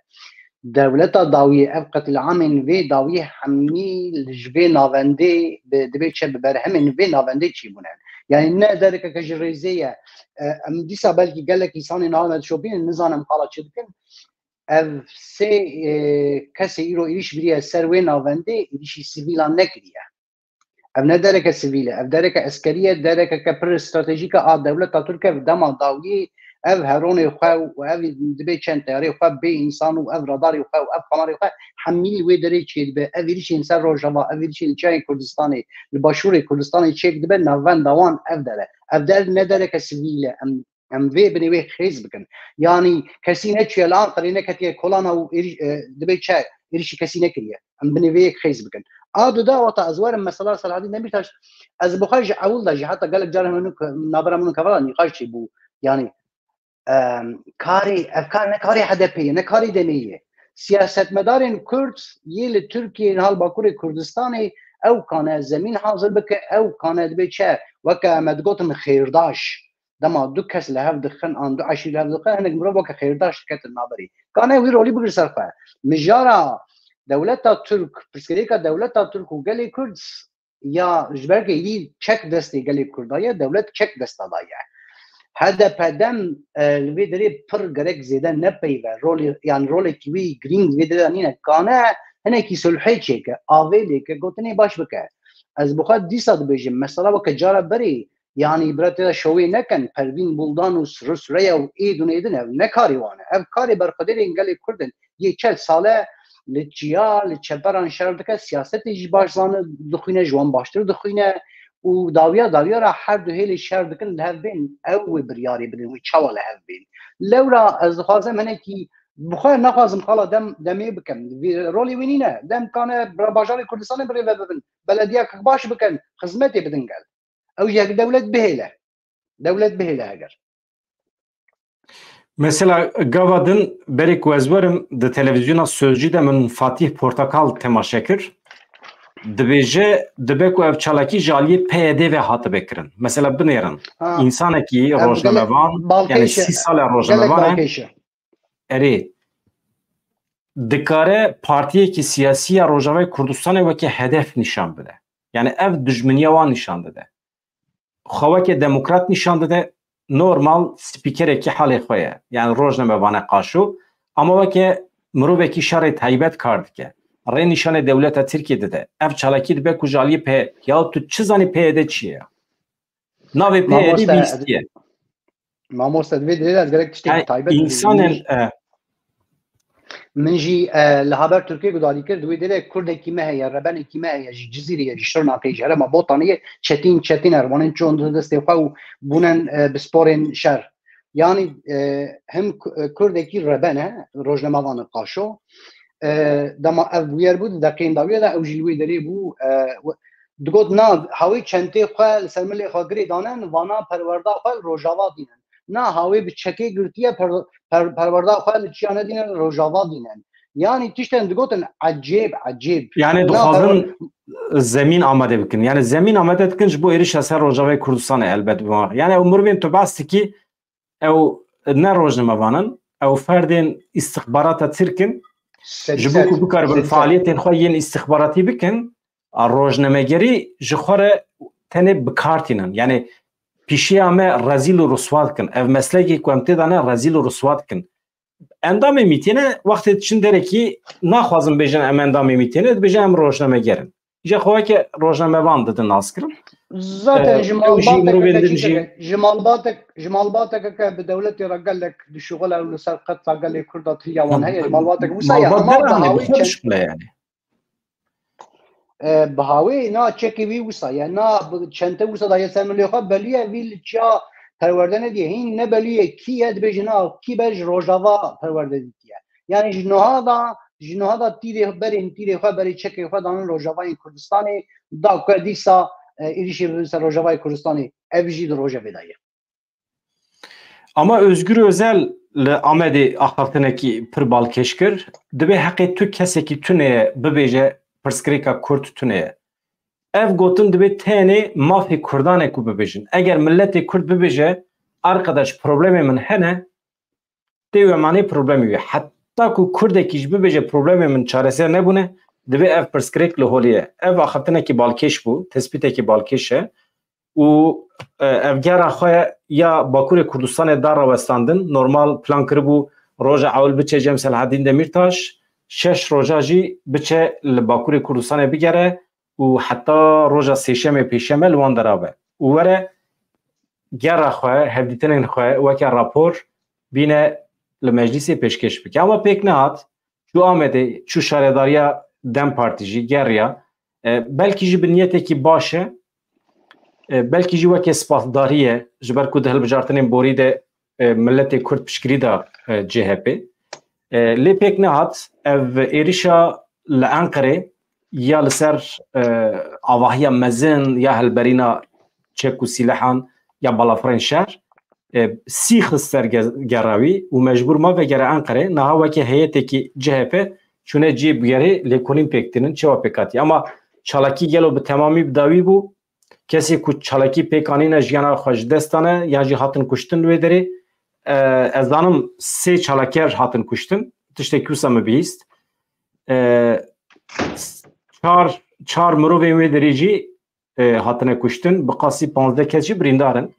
Dewleta dawiyê, ev qetlîamên vê dawiyê hemî li ji vê navendê bi, dibê çi bi berhemên vê navendê çêbûne. Yani ne derekeke ji rêzê ye. E, em dîsa belkî gelek însanên niha me dişopînin, nizanim qala çi dikin. Ev sê, e, kesê îro êrîş biriye ser wê navendê, êrîşî sivîlan nekiriye. Ev ne dereke sivîl e, ev dereke eskerî ye, derekeke pir stratejîk e a dewleta Tirk e. Ev dema dawiyê, ev heronê xwe û ev dibê çend teyarê xwe bê însan û ev radarê xwe û ev kamerê xwe hemî li wê derê çêdibe. Ev êrîşên ser Rojava, ev êrîşên li çiyayên Kurdistanê, li başûrê Kurdistanê çêk dibe, navenda wan ev der e. Ev der ne dereke sivîl e. Em, em vê binê wê xêz bikin. Yanî kesî neçûye li Anqerê, neketiye kolana û êrîş, e, dibê çi êrîşî kesî nekiriye. Em binê vê yek xêz bikin. A du da wata ez werim mesela Selahaddîn Demîrtaş, ez bi xwe ji ewil de jî, heta gelek caran min, navbera min û Kevala nîqaş çêbû. Yanî, em, karê, ev kar ne karê H D P ye, ne karê demê ye. Siyasetmedarên Kurd yê li Tirkiyê, niha li Bakurê Kurdistanê, ew kane zemîn hazir bike, ew kane dibê çi, weke me digotin xêrdaş. Dema du kes li hev dixin, an du eşîr li hev dixin, hinek mirov weke xêrdaş diketin navberê. Kane wî rolî bigir ser xwe. Mijara dewleta Tirk, pirsgirêka dewleta Tirk û gelê Kurd ya ji ber ku êdî çek destê gelê Kurda ye, dewlet çek desta daye. H D P dem, e, li vê derê pir gerek zêde nepeyve. Rolê, yan rolekî wî girîng vê derê de nîne. Kane hinekî sulhê çêke, avê lêke, gotinê baş bike. Ez bi xwe dîsa dibêjim, mesela weke cara berê, yanî bira tê de şowê nekin, Pervîn Buldan û Sirû Süreyya û êd û nêdin, ev ne karê wan e. Ev karê berxwedêrên gelê Kurd in. Yê çel sal e li çiya, li çeperan şer dike, siyasetê jî baş zane, dixwîne, ji wan baştir dixwîne û dawiya dawiya re her du hêlê şer dikin li hev bên, ew wê biryarê bidin, wê çawa li hev bên. Lewra ez dixwazim hinekî, bi xwe naxwazim xala dem, demê bikim. Vî-, rolê wî nîne. Dem kane bira bajarê Kurdistanê birêve bibin. Belediyek baş bikin, xizmetê bidin gel. Ew jî heger dewlet bihêle. Dewlet bihêle heger. Mesela gava din berê ku ez werim di televîzyona Sözcü de min Fatih Portakal temaşe kir. Dibêje dibe ku ev çalakî ji aliyê P Y D ve hatibe kirin. Mesela binêrin. Ha. Însanekî Ev rojnamevan, gelek balkêş yani e. sî sal e Gelek rojnamevan e. Balkêş e. Erê, dikare partiyekî siyasî ya Rojavayê Kurdistanê weke hedef nîşan bide. Yani ev dijminiya wan nîşan dide. Xwe weke demokrat nîşan dide, normal spîkerekî halê xwe ye. Yani rojnamevan e qaşo, ama weke mirovekî şerê taybet kar dike. Rê nîşanê dewleta Tirkiyê dide. Ev çalakî dibe ku ji aliyê P Y D, ya tu çi zanî P Y D çi ye ya? Navê P Y D Mamoste, bîstiye. Mamoste, di vê derê de ez gerek tiştekî Yani taybet bibêjim. insanên, Min jî, e, min jî, e, li haber Tirkiyê guhdar kir, di wê derê Kurdekî me heye, rebenekî me heye, ji Cizîrê ye, ji Şirnexê, ji herêma Botanê ye, Çetîn Çetîner, wanên çûn di destê xwe û bûnen, e, bi sporên şer. Yanî e, him Ku- e, Kurdekî reben e, rojnamevan e qaşo. E, dema ev bûyer bû, di deqeyên dawiye de ew jî li wê derê bû. E, we- digot, na hawê çentê xwe li ser milê xwe girê danen, vana perwerda xwe li Rojava dînin. Na hawê bi çekê girtiye per, per, perwerda xwe li çiya nedînin, li Rojava dînin. Yanî tiştên digotin ecêb, ecêb. Yani dixwazin zemîn amade bikin. Yani zemîn amade dikin ji bo êrişa ser Rojavayê Kurdistanê elbet bima. Yani ew mirovên tu behs dikî, ew ne rojnamevan in, ew ferdên îstixbarata Tirk in. Ji bo ku bikaribin faaliyetên xwe yên îstixbaratî bikin, a rojnamegerî ji xwe re tenê bi kar tînin. Yani pîşeya me rezîl û riswa dikin. Ev meslekê ku em tê de ne, rezîl û riswa dikin. Endamê mîtî ne, wextê diçin derekî naxwazin bêjin em endamê mîtî ne, dibêjin em rojnameger in. Îja xwe weke rojnamevan didin naskirin. Zaten Ee, ji ew jî malbatek mirovên ke din çi jî- dike? Ji malbatek, ji malbatek ke bi dewletê re gelek dişuxile û li ser qetla gelê Kurda tiliya wan heye. Ji malbatek wisa ye. Malbat Ama dera bi ne, hawê bi xwe çend dişuxile yani. E, bi hawê na çekê wî wisa ye, na bi çente wisa daye ser milê xwe, belûye vî li çiya perwerde nediye. Hîn ne belûye kî ye, dibêje na kî be ji Rojava perwerde ditiye. Yani ji niha da, ji niha da tîrê, berên tîrê xwe, berê çekê xwe danin Rojavayên Kurdistanê, da ku dîsa e, êrişê bibin ser Rojavayê Kurdistanê. Ev jî di rojevê de ye. Ama Özgür Özel li Amedê axaftinekî pir balkêş kir. Dibê heqê tu kesekî tune ye bibêje pirsgirêka Kurd tune ye. Ev gotin dibê tenê mafê Kurdan e ku bibêjin. Eger miletê Kurd bibêje, arkadaş, problemê min hene, tê wê manê problemê wê. Heta ku Kurdekî jî bibêje problemê min çareser nebûne, dibê ev pirsgirêk li holê ye. Ev axaftinekî balkêş bû, tespîtekî balkêş e. Û e, ev gera xwe ya Bakurê Kurdistanê da rawestandin. Normal plan kiribû roja ewil biçe cem Selahaddin Demirtaş, şeş roja jî biçe li Bakurê Kurdistanê bigere û heta roja sêşemê, pêşemê li wan dera be û were gera xwe, hevdîtinên xwe weke rapor bîne li meclîsê pêşkêş bike. Ama pêk nehat, çû Amedê, çû şaredariya DEM Partî jî geriya. E, belkî jî bi niyetekî baş e, e, belkî jî weke spasdarî ye, ji ber ku di hilbijartinên borî de e, miletê Kurd piştgirî da e, C H P. E, lê pêk nehat ev êrişa li Enqerê ya li ser e, avahiya mezin ya hilberîna çek û sîlehan ya balafirên şer e, sî xist ser ge- gera wî û mecbûr ma vegere Enqerê. Niha weke heyetekî C H P çûne cihê bigerê lêkolîn pêk tînin, çawa pêk hatiye. Ama çalakî gelo bi temamî bi dawî bû? Kesê ku çalakî pêk anîne jiyana xwe ji dest dane yan jî hatin kuştin li wê derê. E, ez zanim sê çalaker hatin kuştin. Tiştekî wisa min bihîst. E, çar, çar mirovên wê derê jî e, hatine kuştin. Bi qasî panzdeh kes jî birîndar in.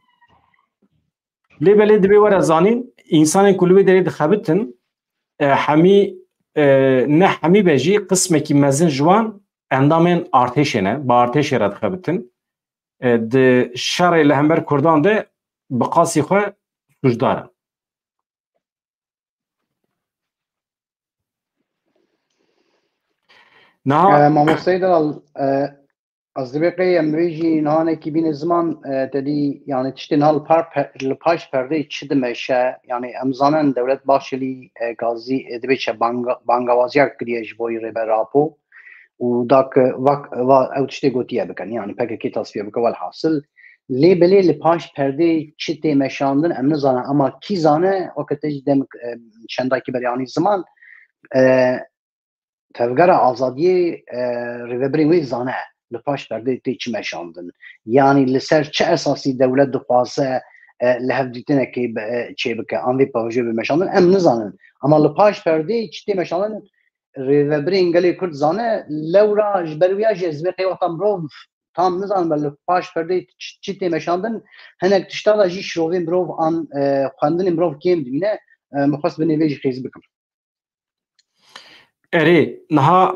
Lê belê divê were zanîn, însanên ku li wê derê dixebitin, e, hemî, e, ne hemî be jî qismekî mezin ji wan endamên artêşê ne, bi artêşê re dixebitin. E, di şerê li hember Kurdan de bi qasî xwe sûcdar in. Niha E, Mamosteyê Delal, e, ez divê qey em vê jî nihanekî bîne ziman, e, te dî, yani tiştê niha li par pe-, li paş perdeyê çi dimeşe, yani em zanin dewlet Başilî, e, gazî, e, divê çe banga-, bangawaziya kiriye ji bo Rêber Apo û da ku vak-, va-, ew tiştê gotiye bikin, yani P K K tasfiye bike, welhasil. Lê belê li paş perdeyê çi tê meşandin em nizanin, ama kî zane, weke te jî dem, e, çendakî berê anî ziman, e, Tevgera Azadiyê, e, rêvebirên wê zane li paş perdeyê tê çi meşandin. Yanî li ser çi esasî dewlet dixwaze, e, li hevdîtinekê bi, e, çêbike, an vê pajê bi meşandin, em nizanin. Ama li paş perdeyê çi tê meşandin, rêvebirên gelê Kurd zane, lewra ji ber wî ya jî ez vê qey wexta mirov tam nizanim, li paş perdeyê çi, çi tê meşandin, hinek tişta da jî şirovê mirov an, e, xwendinê mirov kêm dibîne, e, min xwest binê vê jî qêz bikim. Erê, niha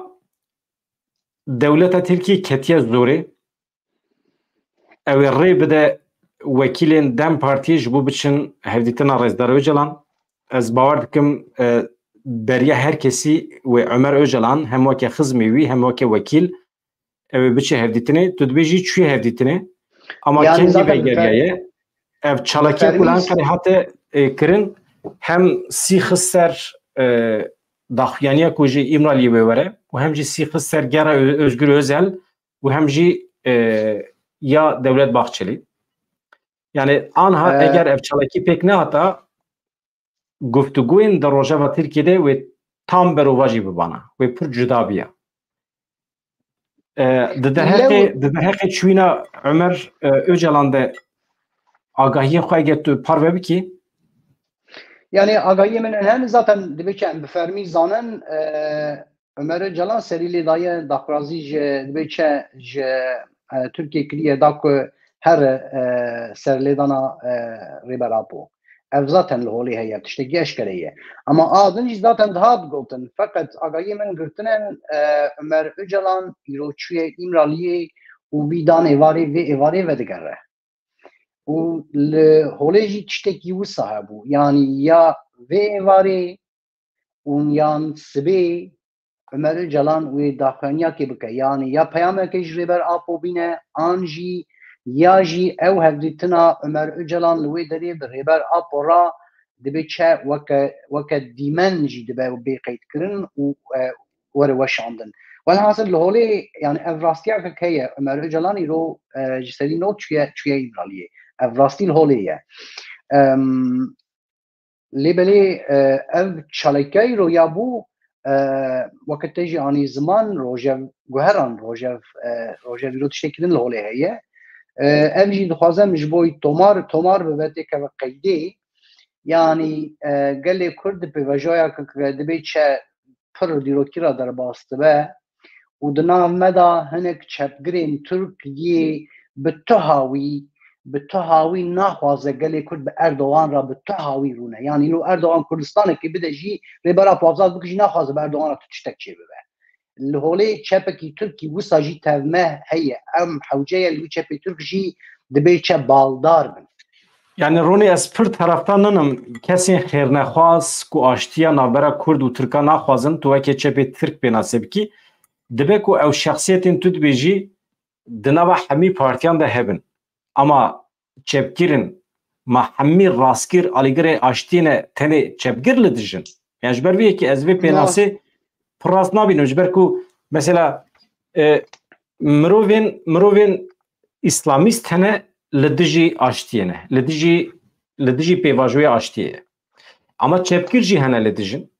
dewleta Tirkiyê ketiye zorê. Ew ê rê bide wekîlên DEM Partiyê ji bo biçin hevdîtina Rêzdar Ocalan. Ez bawer dikim, e, beriya her kesî wê Ömer Ocalan hem weke xizmê wî hem weke wekîl ew ê biçe hevdîtinê. Tu dibêjî çûye hevdîtinê. Ama Yani kengî zaten vegeryaye. Ev çalakî ku li Enqerê hate e, kirin, hem sî xist ser, e, daxuyaniya ku ji Îmraliyê wê were û hem jî sî xist ser gera Ö-, Özgür Özel û hem jî, e, ya Devlet Bahçelî. Yani anha Ee, eger ev çalakî pêk nehata, guftûgoyên di rojeva Tirkiyê de wê tam berovajî bibana, wê pir cuda biya. E, di derheqê, Lew- di derheqê çûyîna Ömer, e, Öcalan de agahiyên xwe eger tu parve bikî? Yani agahiyê min hene zaten dibê çi em bi fermî zanin, e, Ömer Öcalan serî lê daye daxwazî ji dibê çi ji, e, Tirkiye kiriye da ku her, e, serlêdana, e, Rêber Apo. Ev zaten li holê heye, tiştekî eşkere ye. Ama a din jî zaten dihat gotin. Feqet agahiyê min girtine, e, Ömer Öcalan îro çûye Îmraliyê û vî dan êvarê vê êvarê vedigere. Û li holê jî tiştekî wisa hebû. Yanî ya vê êvarê û yan sibê Ömer Öcalan wê daxuyaniyakê bike. Yanî ya peyamekê ji Rêber Apo bîne, an jî ya jî ew hevdîtina Ömer Öcalan li wê derê bi Rêber Apo re dibe çi weke, weke dîmen jî dibe bê qeydkirin û, e, were weşandin. Welhasil li holê, yani ev rastiyeke heye, Ömer Öcalan îro, e, ji serî not çûye, çûye Îmraliyê. Ev rastî li holê ye. Em, Lê belê, e, ev çalakî îro ya bû, e, weke te jî anî ziman, rojev guheran, rojev, e, rojev îro tiştekî din li holê heye. E, ev jî dixwazem ji bo tomar, tomar bibe têkeve qeydê. Yanî, e, gelê Kurd di pêvajoya ke, ke dibê çi pir dîrokî re derbas dibe û di nav me de hinek çepgirên Tirk yê bi tu hawî, bi tu hawî naxwaze gelê Kurd bi Erdogan re bi tu hawî rûne. Yanî îro Erdogan Kurdistanekê bide jî, Rêber Apo azad bike jî naxwaze bi Erdogan re tu tiştek çêbibe. Li holê çepekî Tirkî wisa jî tevme heye. Em hewce ye li wî çepê Tirk jî dibê çi baldar bin. Yani Ronî, ez pir terefdar ninim kesên xêrnexwaz ku aştiya navbera Kurd û Tirka naxwazin, tu wekê çepê Tirk pênase bikî. Dibe ku ew şexsiyetên tu dibêjî di nava hemî partiyan de hebin. Ama çepgir in, ma hemî rastgir alîgirê aştiyê ne, tenê çepgir li dij in? Yani ji ber vê yekê ez vê pênasê pir rast nabînim. Ji ber ku mesela, e, mirovên, mirovên îslamîst hene li dijî aştiyê ne, li dijî, li dijî pêvajoya aştiyê ye. Ama çepgir jî hene li dijin.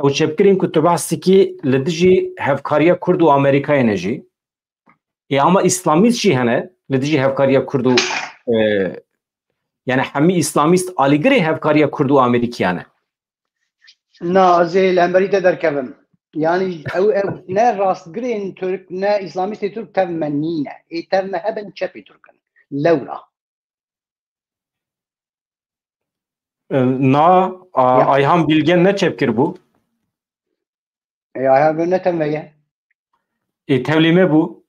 Ew çepgirên ku tu behs dikî li dijî hevkariya Kurd û Amerîkayê ne jî. Ê, ama îslamîst jî hene li dijî hevkariya Kurd û, e, yani hemî îslamîst alîgirê hevkariya Kurd û Amerîkiyan e. Na, ez ê li hemberî te derkevim. Yani ew, ew ne rastgirên Tirk, ne îslamîstê Tirk tev me nîne. Ê tev me hebin çepê Tirk in. Lewra. E, na, a, Ya. Ayhan Bilgen ne çepgir bû? E, Ayhan Bilgen ne tev me ye? E, tevlî me bû.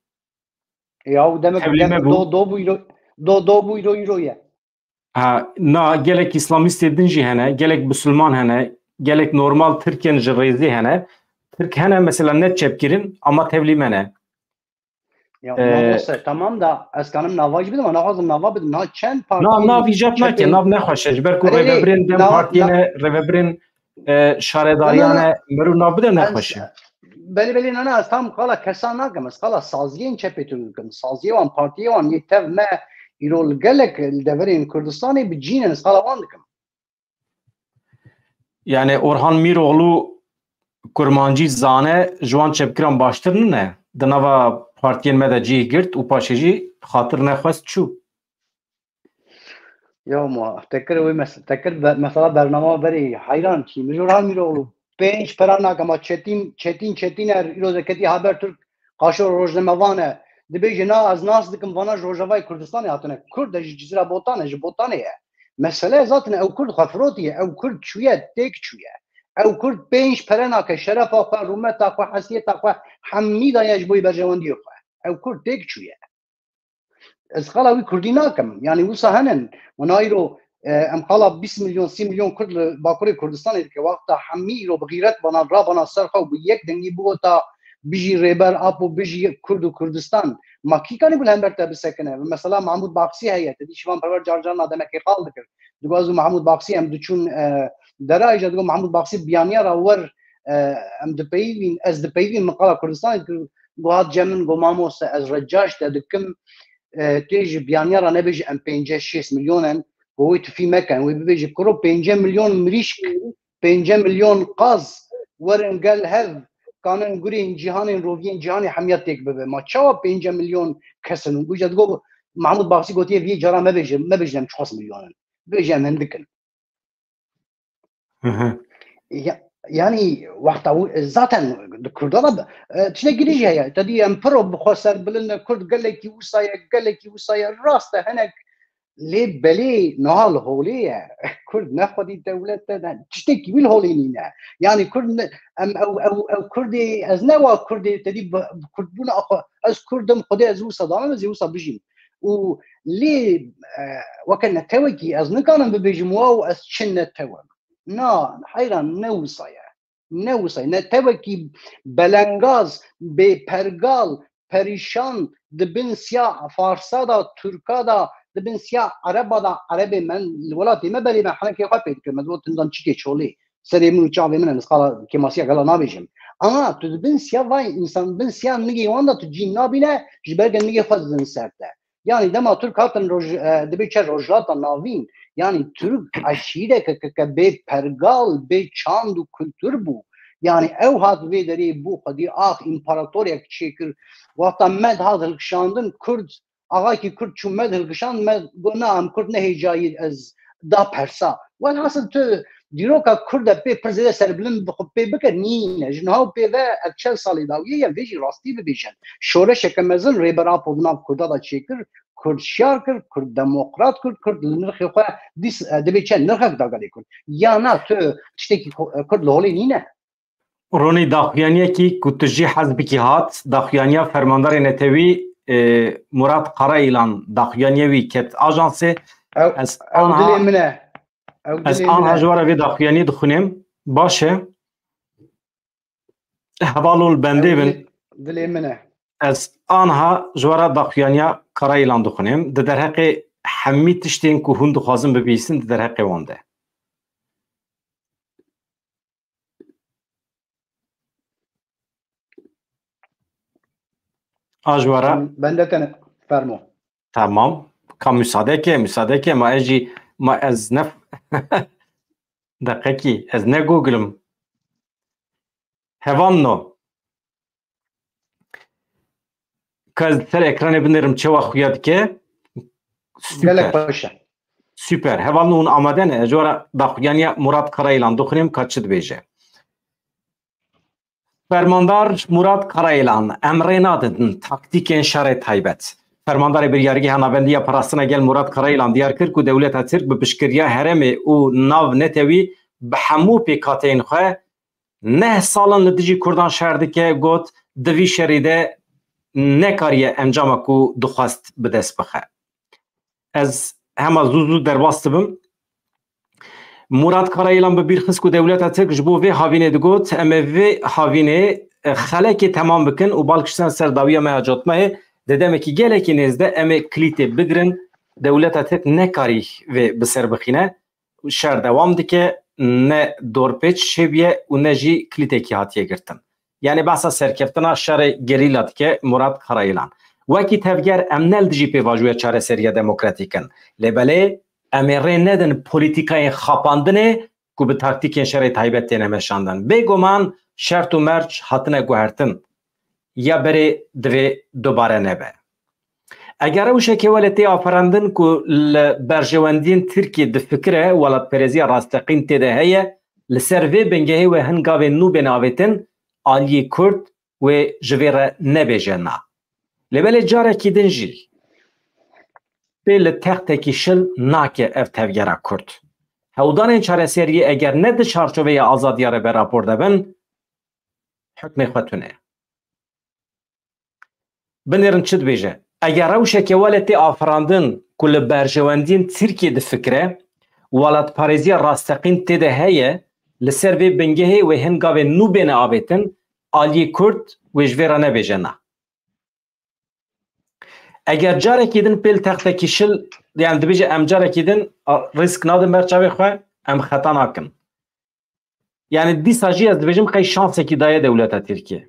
Ya, û demek Tevlî me bû. Do, do bû îro, do, do bû îro, îro ye. Ha, na, gelek îslamîstê din jî hene, gelek bisilman hene, gelek normal Tirkên ji rêzê hene. Tirk hene, mesela ne çepgir in, ama tevlî me ne. Ya, Ee, mamoste, tamam da ez kanim nava jî bidim, naxwazim nava bidim. Na çend partiyên Na, nav îcab çepê nake, nav nexweş e. Ji ber ku Erê, rêvebirên dem nav, partiyê nav, ne, rêvebirên, e, şaredariyane, na, na, na. Mero nav bide nexweş e. Belê, belê, na, na, ez tam qala kesa nakim, ez qala saziyên çepê Tirk dikim. Saziyê wan, partiyê wan yê tev me îro li gelek li deverên Kurdistanê bi cî ne, ez qala wan dikim. Yani Orhan Mîroğlu kurmancî zane, ji wan çepkiran baştir nine. Di nava partiyên me de cih girt û paşê jî xatir nexwest çû. Ya ma, te kir wê mes-, te kir be-, mesela bernama berê heyran çî. Min ji Orhan Mîroğlu pênc pera nake, ma Çetin, Çetin Çetiner îro de ketî Habertürk, qaşo rojnamevan e. Dibêje na, ez nas dikim, vana ji Rojavayê Kurdistanê hatine. Kurd e, ji Cizîra Botan e, ji Botanê ye. Mesele zaten ew Kurd xwe firotiye, ew Kurd çûye, têk çûye. Ew Kurd pênc pere nake, şerefa xwe, rûmeta xwe, hesiyeta xwe, hemî daye ji bo berjewendiyê xwe. Ew Kurd têk çûye. Ez qala wî Kurdî nakim. Yanî wisa henin. Wina îro, e, em qala bîst milyon, sî milyon Kurd li Bakurê Kurdistanê dike. Wexta hemî îro bi xîret bana, rabana ser xwe û bi yek dengî bigota, Bijî Rêber Apo, bijî Kurd û Kurdistan. Ma kî kanî ku li hember te bisekine? Mesela Mahmûd Baksî heye, te dî Şivan Perwer car carna demekê qal dikir. Digot ez û Mahmûd Baksî em diçûn, e, dera, îca digot Mahmûd Baksî biyaniya ra wer, e, em dipeyivîn, ez dipeyivîn, min qala Kurdistanê dikir, got hat cem min, got mamoste, ez recaş te dikim, e, tu yê ji biyaniya ra nebêjî em pêncî şêst milyon in, got wê tifî mekin, wê bibêjî kuro pêncî milyon mirîşk, pêncî milyon qaz werin gel hev, kanin gurên cîhanên roviyên cîhanê hemiya têk bibe. Ma çawa pêncî milyon kes in? Û îca digot, Mahmûd Baksî gotiye vî cara mebêje, mebêjin em çiqas milyon in. Bêje em hindik in. Hı hı. Ya, yanî wexta wi-, zaten di Kurda da, e, tiştekî din jî heye. Te dî em piro bi xwe ser bilind ne, Kurd gelekî wisa ye, gelekî wisa ye. Rast e, hinek lê belê niha li holê ye. Kurd ne xwedî dewlet e, ne tiştekî wî li holê nîne. Yanî Kurd ne, em ew, ew, ew Kurdê, ez ne wa Kurdê, te dî bi, bi Kurdbûna xwe, ez Kurd im, Xwedê ez wisa danim, ez ê wisa bijîm. Û lê, e, weke netewekî ez nikanim bibêjim, wow, ez çi netew im. Na, heyran, ne wisa ye. Ne wisa ye. Netewekî belengaz, bêpergal, perîşan, di bin siya Farsa da, Tirka da, di bin siya Ereba da, Erebê me li welatê me berê me henekê xwe pê dikim. Ez got, nizam çikê çolê. Serê min û çavê min e, ez qala kêmasiya gela nabêjim. Ama tu di bin siya vay însan, bin siya nigê wan de tu cîn nabîne, ji ber ke nigê xwe didin ser te. Yanî dema Tirk hatin roj-, e, dibê çe Rojhilata Navîn, yanî Tirk eşîreke ke, ke bê pergal, bê çand û kultur bû. Yanî ew hat vê derê bû xwedî ax împaratorek çêkir. Wexta me dihat hilkişandin, Kurd, axakî Kurd çû me hilkişand, me got, na, em Kurd ne hêcayî, ez da persa. Welhasil tu dîroka Kurd e pê pir zêde serbilind bi xwe pê bike, nîne. Ji niha û pê ve ev çel salê dawiyê ye, vê jî rastî bibêjin. Şoreşeke mezin Rêber Apo di nav Kurda de çêkir, Kurd şiyar kir, Kurd demokrat kir, Kurd li nirxê xwe dîs, e, divê çend nirxek da gelê Kurd. Ya na, tu tiştekî ku-, e, Kurd li holê nîne. Ronî, daxuyaniyekî ku tu jî hez bikî hat, daxuyaniya fermandarê netewî, e, Murat Karayilan, daxuyaniye wî ket ajansê. Ew, Ez ew anha, dilê min e. Ew ez dilê min anha e. ji we re vê daxuyaniyê dixwînim. Baş e. Hevalol bendê Ew bin. dilê, dilê min e. Ez anha ji we re daxuyaniya Karayilan dixwînim. Di derheqê hemî tiştên ku hûn dixwazin bibihîsin, di derheqê wan de. A ji we re. Bende tene fermo. Tamam. Ka müsaade ke, müsaade ke, ma ez jî, ma ez ne, deqekî, ez ne Google im. Hevalno. Ka ez ser ekranê binêrim çawa xuya dike. Gelek Süper. xweş e. Süper. Hevalno hûn amade ne? Ez ji we re daxuyaniya Murat Karayilan dixwînim ka çi dibêje. Fermandar Murat Karayilan, em rê nadin taktîkên şerê taybet. Fermandarê Biryargeha Navendiya Parastina Gel Murat Karayilan diyar kir ku dewleta Tirk bi piştgiriya herêmê û nav netewî bi hemû pêkhateyên xwe neh sal in li dijî Kurdan şer dike, got, di vî şerî de nekariye encama ku dixwest bi dest bixe. Ez hema zû zû derbas dibim. Murat Karayilan bi bîr xist ku dewleta Tirk ji bo vê havînê digot, em ê vê havînê, e, xelekê temam bikin û bal kiştin ser dawiya me ya cotmehê, di demekî gelekî nêz de em ê kilîtê bigirin, dewleta Tirk nekarî vê bi ser bixîne. Şer dewam dike, ne dorpêç çêbûye û ne jî kilîtekî hatiye girtin. Yanî behsa serkeftina şerê gerîla dike Murat Karayilan. Wekî tevger em ne li dijî pêvajoya çareseriya demokratîk in. Lê belê em ê rê nedin polîtîkayên xapandinê ku bi taktîkên şerê taybet têne meşandin. Bêguman şert û merc hatine guhertin. Ya berê divê dubare nebe. Eger rewşeke wele tê aferandin ku li berjewendiyên Tirkiyê difikire, welatperêziya rasteqîn tê de heye, li ser vê bingehê wê hin gavên nû bên avêtin, aliyê Kurd wê ji vê re nebêje na. Lê belê carekî din jî pê li textekî şil nake ev tevgera Kurd. Hewldanên çareseriyê eger ne di çarçoveya azadiya re berapor debin, hukmê xwe tune ye. Binêrin çi dibêje? Eger rewşeke wele tê afirandin ku li berjewendiyên Tirkiyê difikire, welatparêziya rasteqîn tê de heye, li ser vê bingehê wê hin gavên nû bêne avêtin, aliyê Kurd wê ji vê re nebêje na. Eger carekî din pêl textekî şil, yani dibêje em carekî din, a, risk nadin ber çavê xwe, em xeta nakin. Yani dîsa jî ez dibêjim qey şansekî daye dewleta Tirkiye.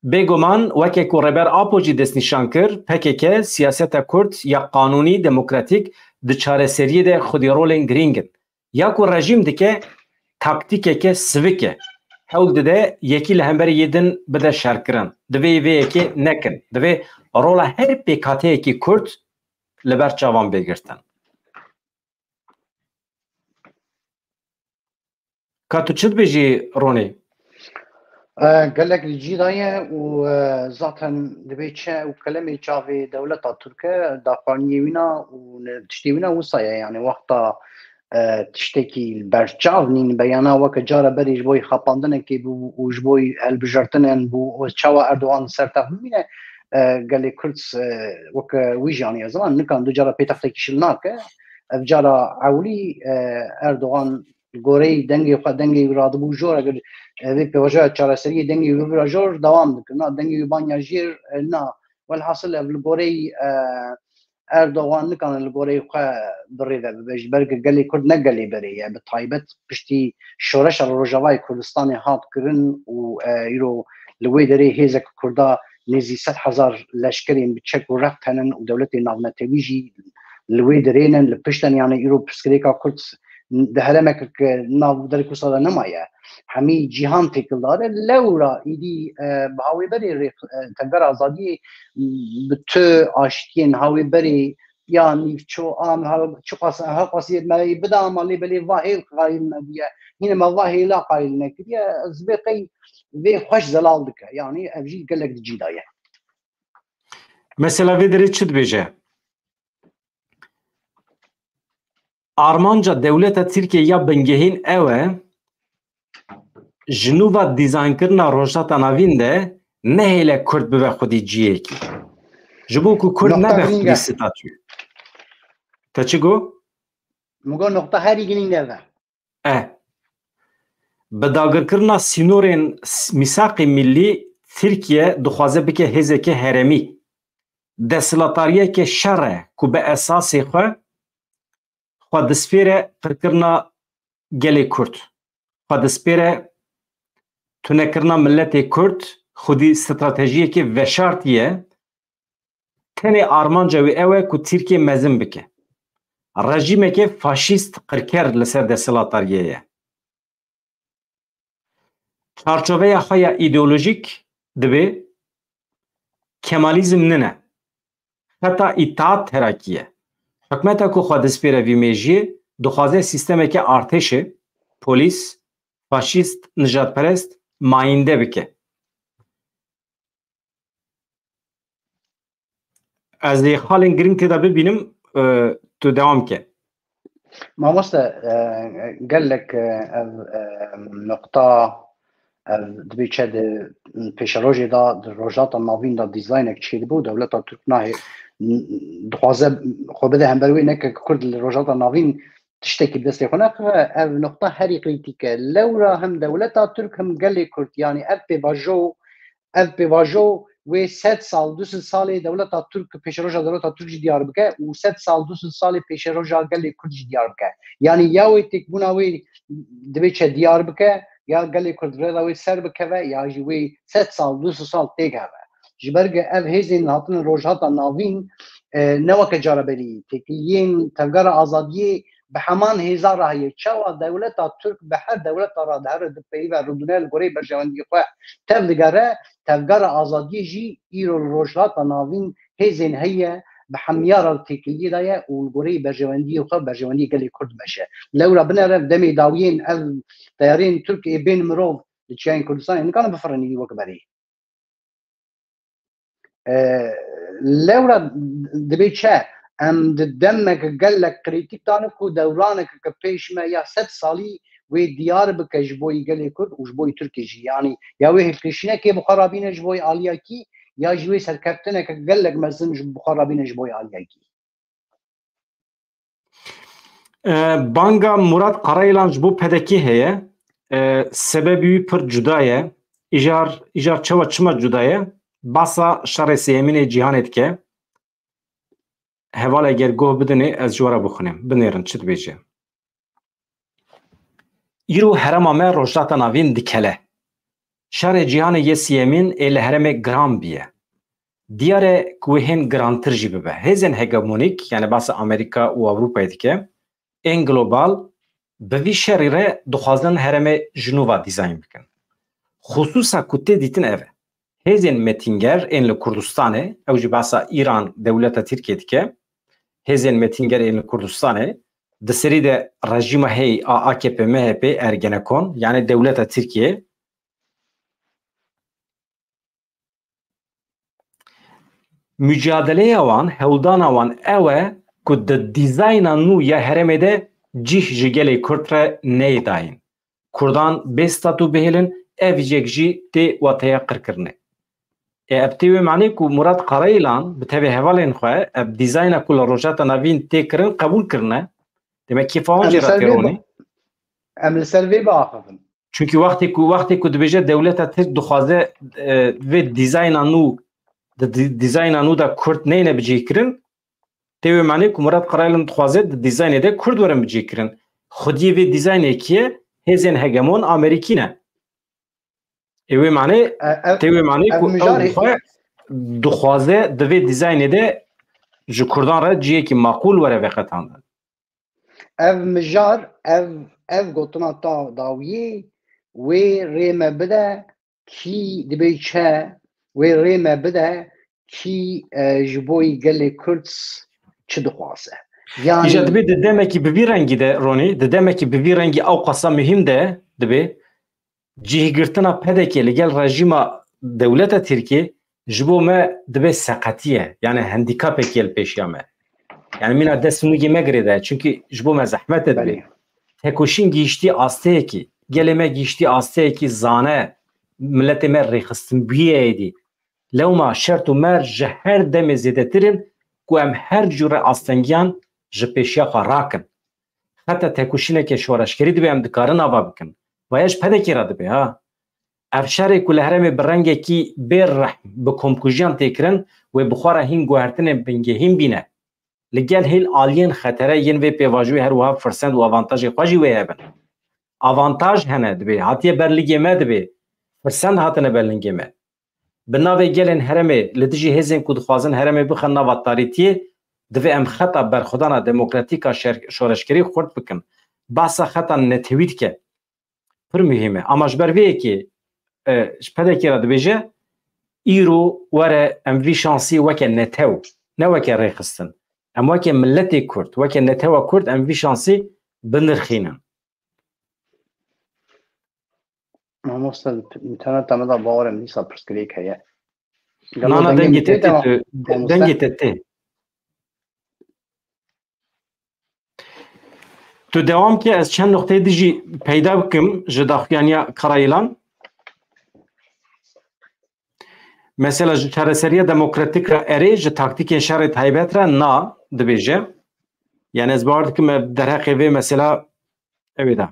Bêguman weke ku Rêber Apo jî destnîşan kir, P K K siyaseta Kurd ya qanûnî, demokratîk di çareseriyê de xwedî rolên girîng in. Ya ku rejîm dike taktîkeke sivik e. Hewl dide yekî li hemberî yê din bide şerkirin. Divê vê yekê nekin. Divê rola her pêkhateyekî Kurd li ber çavan bê girtin. Ka tu çi dibêjî Ronî? E, gelek li cî de ye û, e, zaten dibê çi û kelemê çavê dewleta Tirk e, daxuyaniyê wîna û ne-, tiştê wîna wisa ye. Yani wexta, e, tiştekî li ber çav nîn beyana weke cara berê ji bo xapandinekê bû û ji bo hilbijartinan bû û çawa Erdogan ser text bimîne, e, gelê Kurd, e, weke wî jî aniye ziman, nikan du cara pêtextekî şil nake. Ev cara ewlî, e, Erdogan li goreyî dengê xwe, dengê wî radibû jor, eger, e, vê pêvajoya çareseriyê dengê wî bibira jor, dewam dikir. Na, dengê wî banya jêr, e, na. Welhasil ev li goreyî, e, Erdogan nikane li goreyî xwe bi rê ve bibe. Ji ber ku gelê Kurd ne gelê berê ye. Bi taybet piştî şoreşa li Rojavayê Kurdistanê hat kirin û, e, îro li wê derê hêzek Kurda nêzî sed hezar leşkerên bi çek û rext henin û dewletên navnetewî jî li wê derê ne, li pişt in. Yani îro pirsgirêka Kurd di herêmeke nav derek wisa de nemaye. Hemî cîhan têkildar e. Lewra îdî, e, bi hawêberê rê, e, Tevgera Azadiyê bi tu aştiyên hawêberê ya nîvço a me ha-, çiqas, her qasiyê me bida ama lê belê va hêl qayil nebûye. Hîne me va hêla qayil nekiriye. Ez vê qey vê xweş zelal dike. Yani ev jî gelek di cî de ye. Mesela vê derê çi dibêje? Armanca dewleta Tirkiye ya bingehîn ew e, ji nû ve dîzaynkirina Rojhilata Navîn de nehêle Kurd bibe xwedî cihekî. Ji bo ku Kurd Noqta nebe girîng xwedî e. Statû. Te çi got? Min got noqta herî girîng ev e. E. Bi dagirkirina sînorên s-, mîsaqê millî, Tirkiye dixwaze bike hêzeke herêmî. Desthilatariyeke şer e ku bi esasê xwe xwe dispêre qirkirina gelê Kurd. Xwe dispêre tunekirina miletê Kurd, xwedî stratejiyeke veşartî ye. Tenê armanca wî ew e ku Tirkiye mezin bike. Rejîmeke faşîst qirker li ser desthilatariyê ye. Çarçoveya xwe ya îdeolojîk dibê Kemalîzm nine. Xeta îtaat terakî ye. Hikûmeta ku xwe dispêre vî mêjiyê, dixwaze sîstemeke artêşê, polîs, faşîst, nijadperest, mayînde bike. Ez ê xalên girîng tê de bibînim, e, tu dewam ke. Mamoste, e, gelek, e, ev, e, noqta, ev dibê çi di pêşerojê de, di Rojhilata Navîn de dîzaynek çêdibû, dewleta Tirk nahê, dixwaze xwe bide hember wê, neke Kurd li Rojhilata Navîn tiştekî bi destê xwe nexive. Ev noqta herî krîtîk e. Lewra him dewleta Tirk him gelê Kurd, yanî ev pêvajo, ev pêvajo wê sed sal, du sed salê dewleta Tirk, pêşeroja dewleta Tirk jî diyar bike û sed sal, du sed salê pêşeroja gelê Kurd jî diyar bike. Yanî ya wê têkbûna wê dibê çi diyar bike, ya gelê Kurd rêda wê ser bikeve, ya jî wê sed sal, du sed sal têkeve. Ji ber ku ev hêzên hatine Rojhilata Navîn, e, ne weke cara berî, têkiliyên Tevgera Azadiyê bi heman hêza re heye. Çawa dewleta Tirk bi her dewleta re dihere, dipeyive, rindûne li goreyê berjewendiyê xwe tev digere, Tevgera Azadiyê jî îro li Rojhilata Navîn hêzên heye, bi hemiya re li têkiliyê de ye û li goreyê berjewendiyê xwe, berjewendiyê gelê Kurd dimeşe. Lewra binere demê dawiyên ev teyarên Tirk ê bên mirov li çiyayên Kurdistanê nikane bifirinî wek berê. E, lewra dibê çi? Em di demek gelek krîtîk dane ku dewraneke ke pêş me ya sed salî wê diyar bike ji bo gelê Kurd û ji bo Tirkiyê jî. Yanî ya wê hilkişînekê bi xwe rabîne ji bo aliyakî, ya jî wê serkeftineke gelek mezin ji bi xwe rabîne ji bo aliyakî. E, banga Murat Karayilan ji bo P D K heye. E, sebebî wî pir cuda ye. Îjar, îjar çawa çima cuda ye? Basa şerê sêyemînê cîhanê dike. Heval eger goh bidinê, ez ji we re bixwînim. Binêrin çi dibêje. Îro herêma me Rojhilata Navîn dikele. Şerê cîhanê yê sêyemîn ê li herêmê giran bîye. Diyar e ku wê hên girantir jî bibe. Hêzên hegemonîk, yani behsa Amerîka û Ewropayê dike, ên global bi vî şerî re dixwazin herêmê ji nû ve dîzayn bikin. Xisûsa ku tê dîtin ev e. Hêzên metînger ên li Kurdistanê, ew jî behsa Îran, dewleta Tirkiyê dike, hêzên metînger ên li Kurdistanê, di serî de rejîma heyî a A K P M H P Ergenekon, yani dewleta Tirkiyê, Mucadeleya wan, hewldana wan ew e ku di dîzayna nû ya herêmê de cih ji gelê Kurd re neyê dayîn. Kurdan bê statû bihêlin, ev yek jî tê wateya qirkirinê. Ê, ev tê wê manê ku Murat Karayilan bi tevê hevalên xwe ev dîzayna ku li Rojhilata Navîn tê kirin qebûl kirine. Demek kêfa wan Em jê li re ser vê têronî. Em li ser vê biaxivin. Çunkî wextê ku, wextê ku dibêje dewleta Tirk dixwaze, e, vê dîzayna nû, di dî-, dîzayna nû de Kurd neyne bicihkirin, tê wê manê ku Murat Karayilan dixwaze di dîzaynê de Kurd werin bicihkirin. Xwediyê vê dîzaynê kî ye? Hêzên hegemon Amerîkî ne. Ê wê manê, E, ev, tê wê manê ev ku ew mijarê xwe dixwaze di vê dîzaynê de ji Kurdan re cihekî maqûl were veqetandin. Ev mijar, ev, ev gotina ta dawiyê, wê rê me bide, kî dibê çi, wê rê me bide, kî, e, ji bo yî gelê Kurd çi dixwaze. Yanî Îja dibê di demekî bi vî rengî de, Ronî, di demekî bi vî rengî ew qasa muhîm de dibê, cihgirtina P D K li gel rejîma dewleta Tirkiyê ji bo me dibe seqetî ye, yani handîkapekî ye li pêşiya me. Yani mîna dest û nûgê me girêdaye, çunkî ji bo me zehmet e dibe. Belê. Tekoşîn gihîştî asteyekî, gelê me gihîştî asteyekî zane, miletê me rêxistinbûyî ye êdî. Lewma şert û merc ji her demê zêdetir in ku em her cûre astengiyan ji pêşiya xwe rakin. Heta tekoşîneke şoreşgerî dibe em dikarin ava bikin. Vaya ji P D K re dibe, ha. Ev şerê ku li herêmê bi rengekî bê rehm bi komkujiyan tê kirin, wê bi xwe re hîn guhertinên bingehîn bîne. Li gel hêl aliyên xetere yên vê pêvajoyê her wiha firsend û avantajê xwe jî wê hebin. Avantaj hene dibê, hatiye ber ligê me dibê, firsend hatine ber lingê me. Bi navê gelên herêmê li dijî hêzên ku dixwazin herêmê bixin nava tarîtiyê, divê em xeta berxwedana demokratîk a şer-, şoreşgerî xurt bikin. Behsa xeta netewî dike. Pir muhîm e. Ama ji ber vê yekê, e, ji P D K re dibêje, îro were em vî şansî weke netew, ne weke rêxistin. Em weke miletê Kurd, weke netewa Kurd em vî şansî binirxînin. Mamoste, interneta me de bawer im dîsa pirsgirêk heye. Gelo Nana, dengê dengê te tê, tê, dewa-, tu, de-, mamoste? Dengê te tê. Tu dewam ke, ez çend nuqteyê dijî peyda bikim ji daxuyaniya Karayilan. Mesela ji çareseriya demokratîk re erê, ji taktîkên şerê taybet re na dibêje. Yani ez bawer dikim ev derheqê vê mesela ew ê de.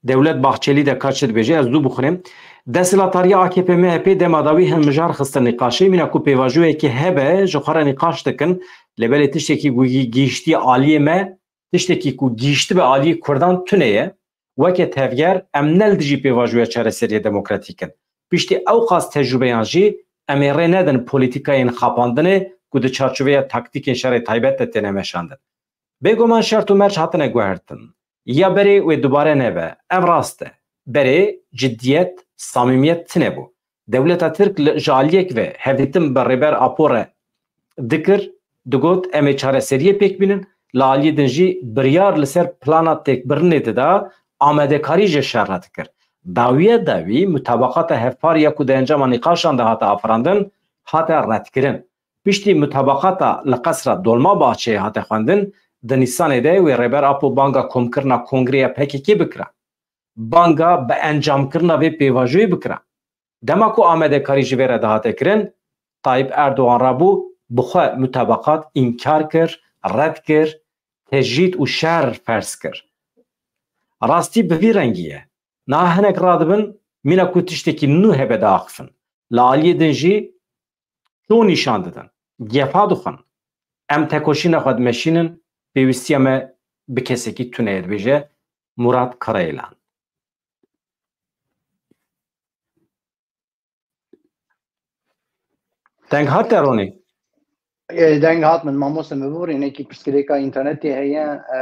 Dewlet Bahçelî de ka çi dibêje, ez zû bixwînim. Desthilatdariya A K P M H P dema dawî hin mijar xiste nîqaşê, mîna ku pêvajoyekê hebe ji xwe re nîqaş dikin, lê belê tiştekî ku gî-, gihîştiye aliyê me, tiştekî ku gihîştibe aliyê Kurdan tune ye. Weke tevger em ne li dijî pêvajoya çareseriyê demokratîk in. Piştî ewqas tecrûbeyan jî em ê rê nedin polîtîkayên xapandinê ku di çarçoveya taktîkên şerê taybet de têne meşandin. Bêguman şert û merc hatine guhertin. Ya berê wê dubare nebe. Ev rast e. Berê ciddiyet, samîmiyet tune bû. Dewleta Tirk li, ji aliyek ve hevdîtin bi Rêber Apo re dikir, digot, em ê çareseriyê pêk bînin, li aliyê din jî biryar li ser plana têkbirinê dida, amadekarî ji şer re dikir. Dawiya dawî mutabaqata hevpar ya ku di encama nîqaşan de hate afirandin, hate redkirin. Piştî mutabaqata li Qesra Dolmabahçeyê hate xwendin, di Nîsanê de wê Rêber Apo banga komkirina kongreya P K K bikira. Banga bi encamkirina vê pêvajoyê bikira. Dema ku amadekarî ji vê re dihate kirin, Tayyip Erdogan rabû, bi xwe mutabaqat înkar kir, red kir, tecrîd û şer ferz kir. Rastî bi vî rengî ye. Niha hinek radibin, mîna ku tiştekî nû hebe diaxifin. Li aliyê din jî çû nîşan didin. Gefa dixwin. Em tekoşîna xwe dimeşînin, pêwîstiya me bi kesekî tune ye, dibêje Murat Karayilan. Deng hat te Ronî? E, deng hat min, mamoste, min biborî, hinekî pirsgirêka înternetê heye, e,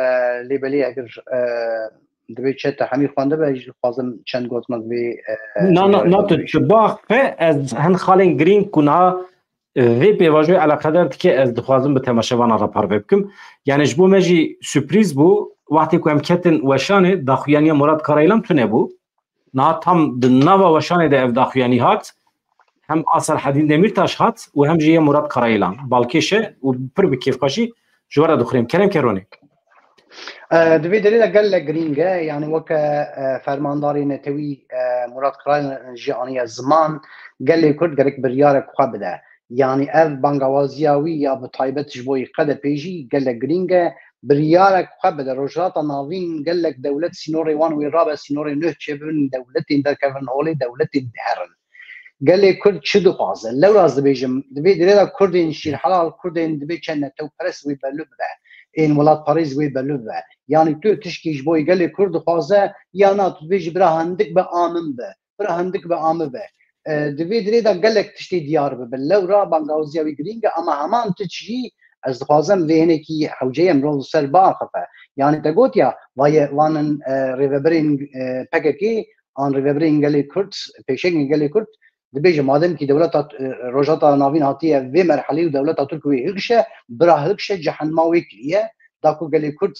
lê belê eger, e, divê çete hemî xwendibe, ez dixwazim çend gotina divê, e, Na, na, na, tu çi bax, ez hin xalên girîng ku niha, e, vê pêvajoyê eleqedar dike, ez dixwazim bi temaşevana re parve bikim. Yani ji bo me jî sürprîz bû, wextê ku em ketin weşanê, daxuyaniya Murat Karayilan tune bû. Niha tam di nava weşanê de ev daxuyanî hat. Hem a Serhedîn Demîrtaş hat û hem jî yê Murat Karayilan. Balkêş e û pir bi kêfxweşî ji we re dixwînim. Kerem ke Ronî. E, di vê derê de gelek girîng e. Yani weke, e, fermandarê netewî, e, Murat Karayilan jî aniye ziman, gelê Kurd gerek biryarek xwe bide. Yani ev bangawaziya wî ya bi taybet ji bo Y K D P jî gelek girîng e. Biryarek xwe bide. Rojhilata Navîn gelek dewlet sînorê wan wê rabe, sînorê nuh çêbibin, dewletên derkevin holê, dewletên diherin. Gelê Kurd çi dixwaze? Lewra ez dibêjim, di vê derê de Kurdên şîrhelal, Kurdên dibê çend netewperest wê belû bibe. Ên welatparêz wê belû bibe. Yanî tu tişkî ji bo gelê Kurd dixwaze, ya na tu dibêjî bira hindik be, a min be. Bira hindik be, a min be. E, di vê derê de gelek tiştê diyar bibin. Lewra bangawaziya wî girîng e, ama heman tişt jî ez dixwazim vê hinekî hewceyê em rol ser biaxife. Yanî te gotiya, vaye, vanin, e, rêveberên, e, P K K an rêveberên gelê Kurd, pêşengên gelê Kurd, dibêje madem kî dewleta, e, Rojhilata Navîn hatiye vê merhelê û dewleta Tirk wê hikşe, bira hikşe, cehenma wê kiriye, da ku gelê Kurd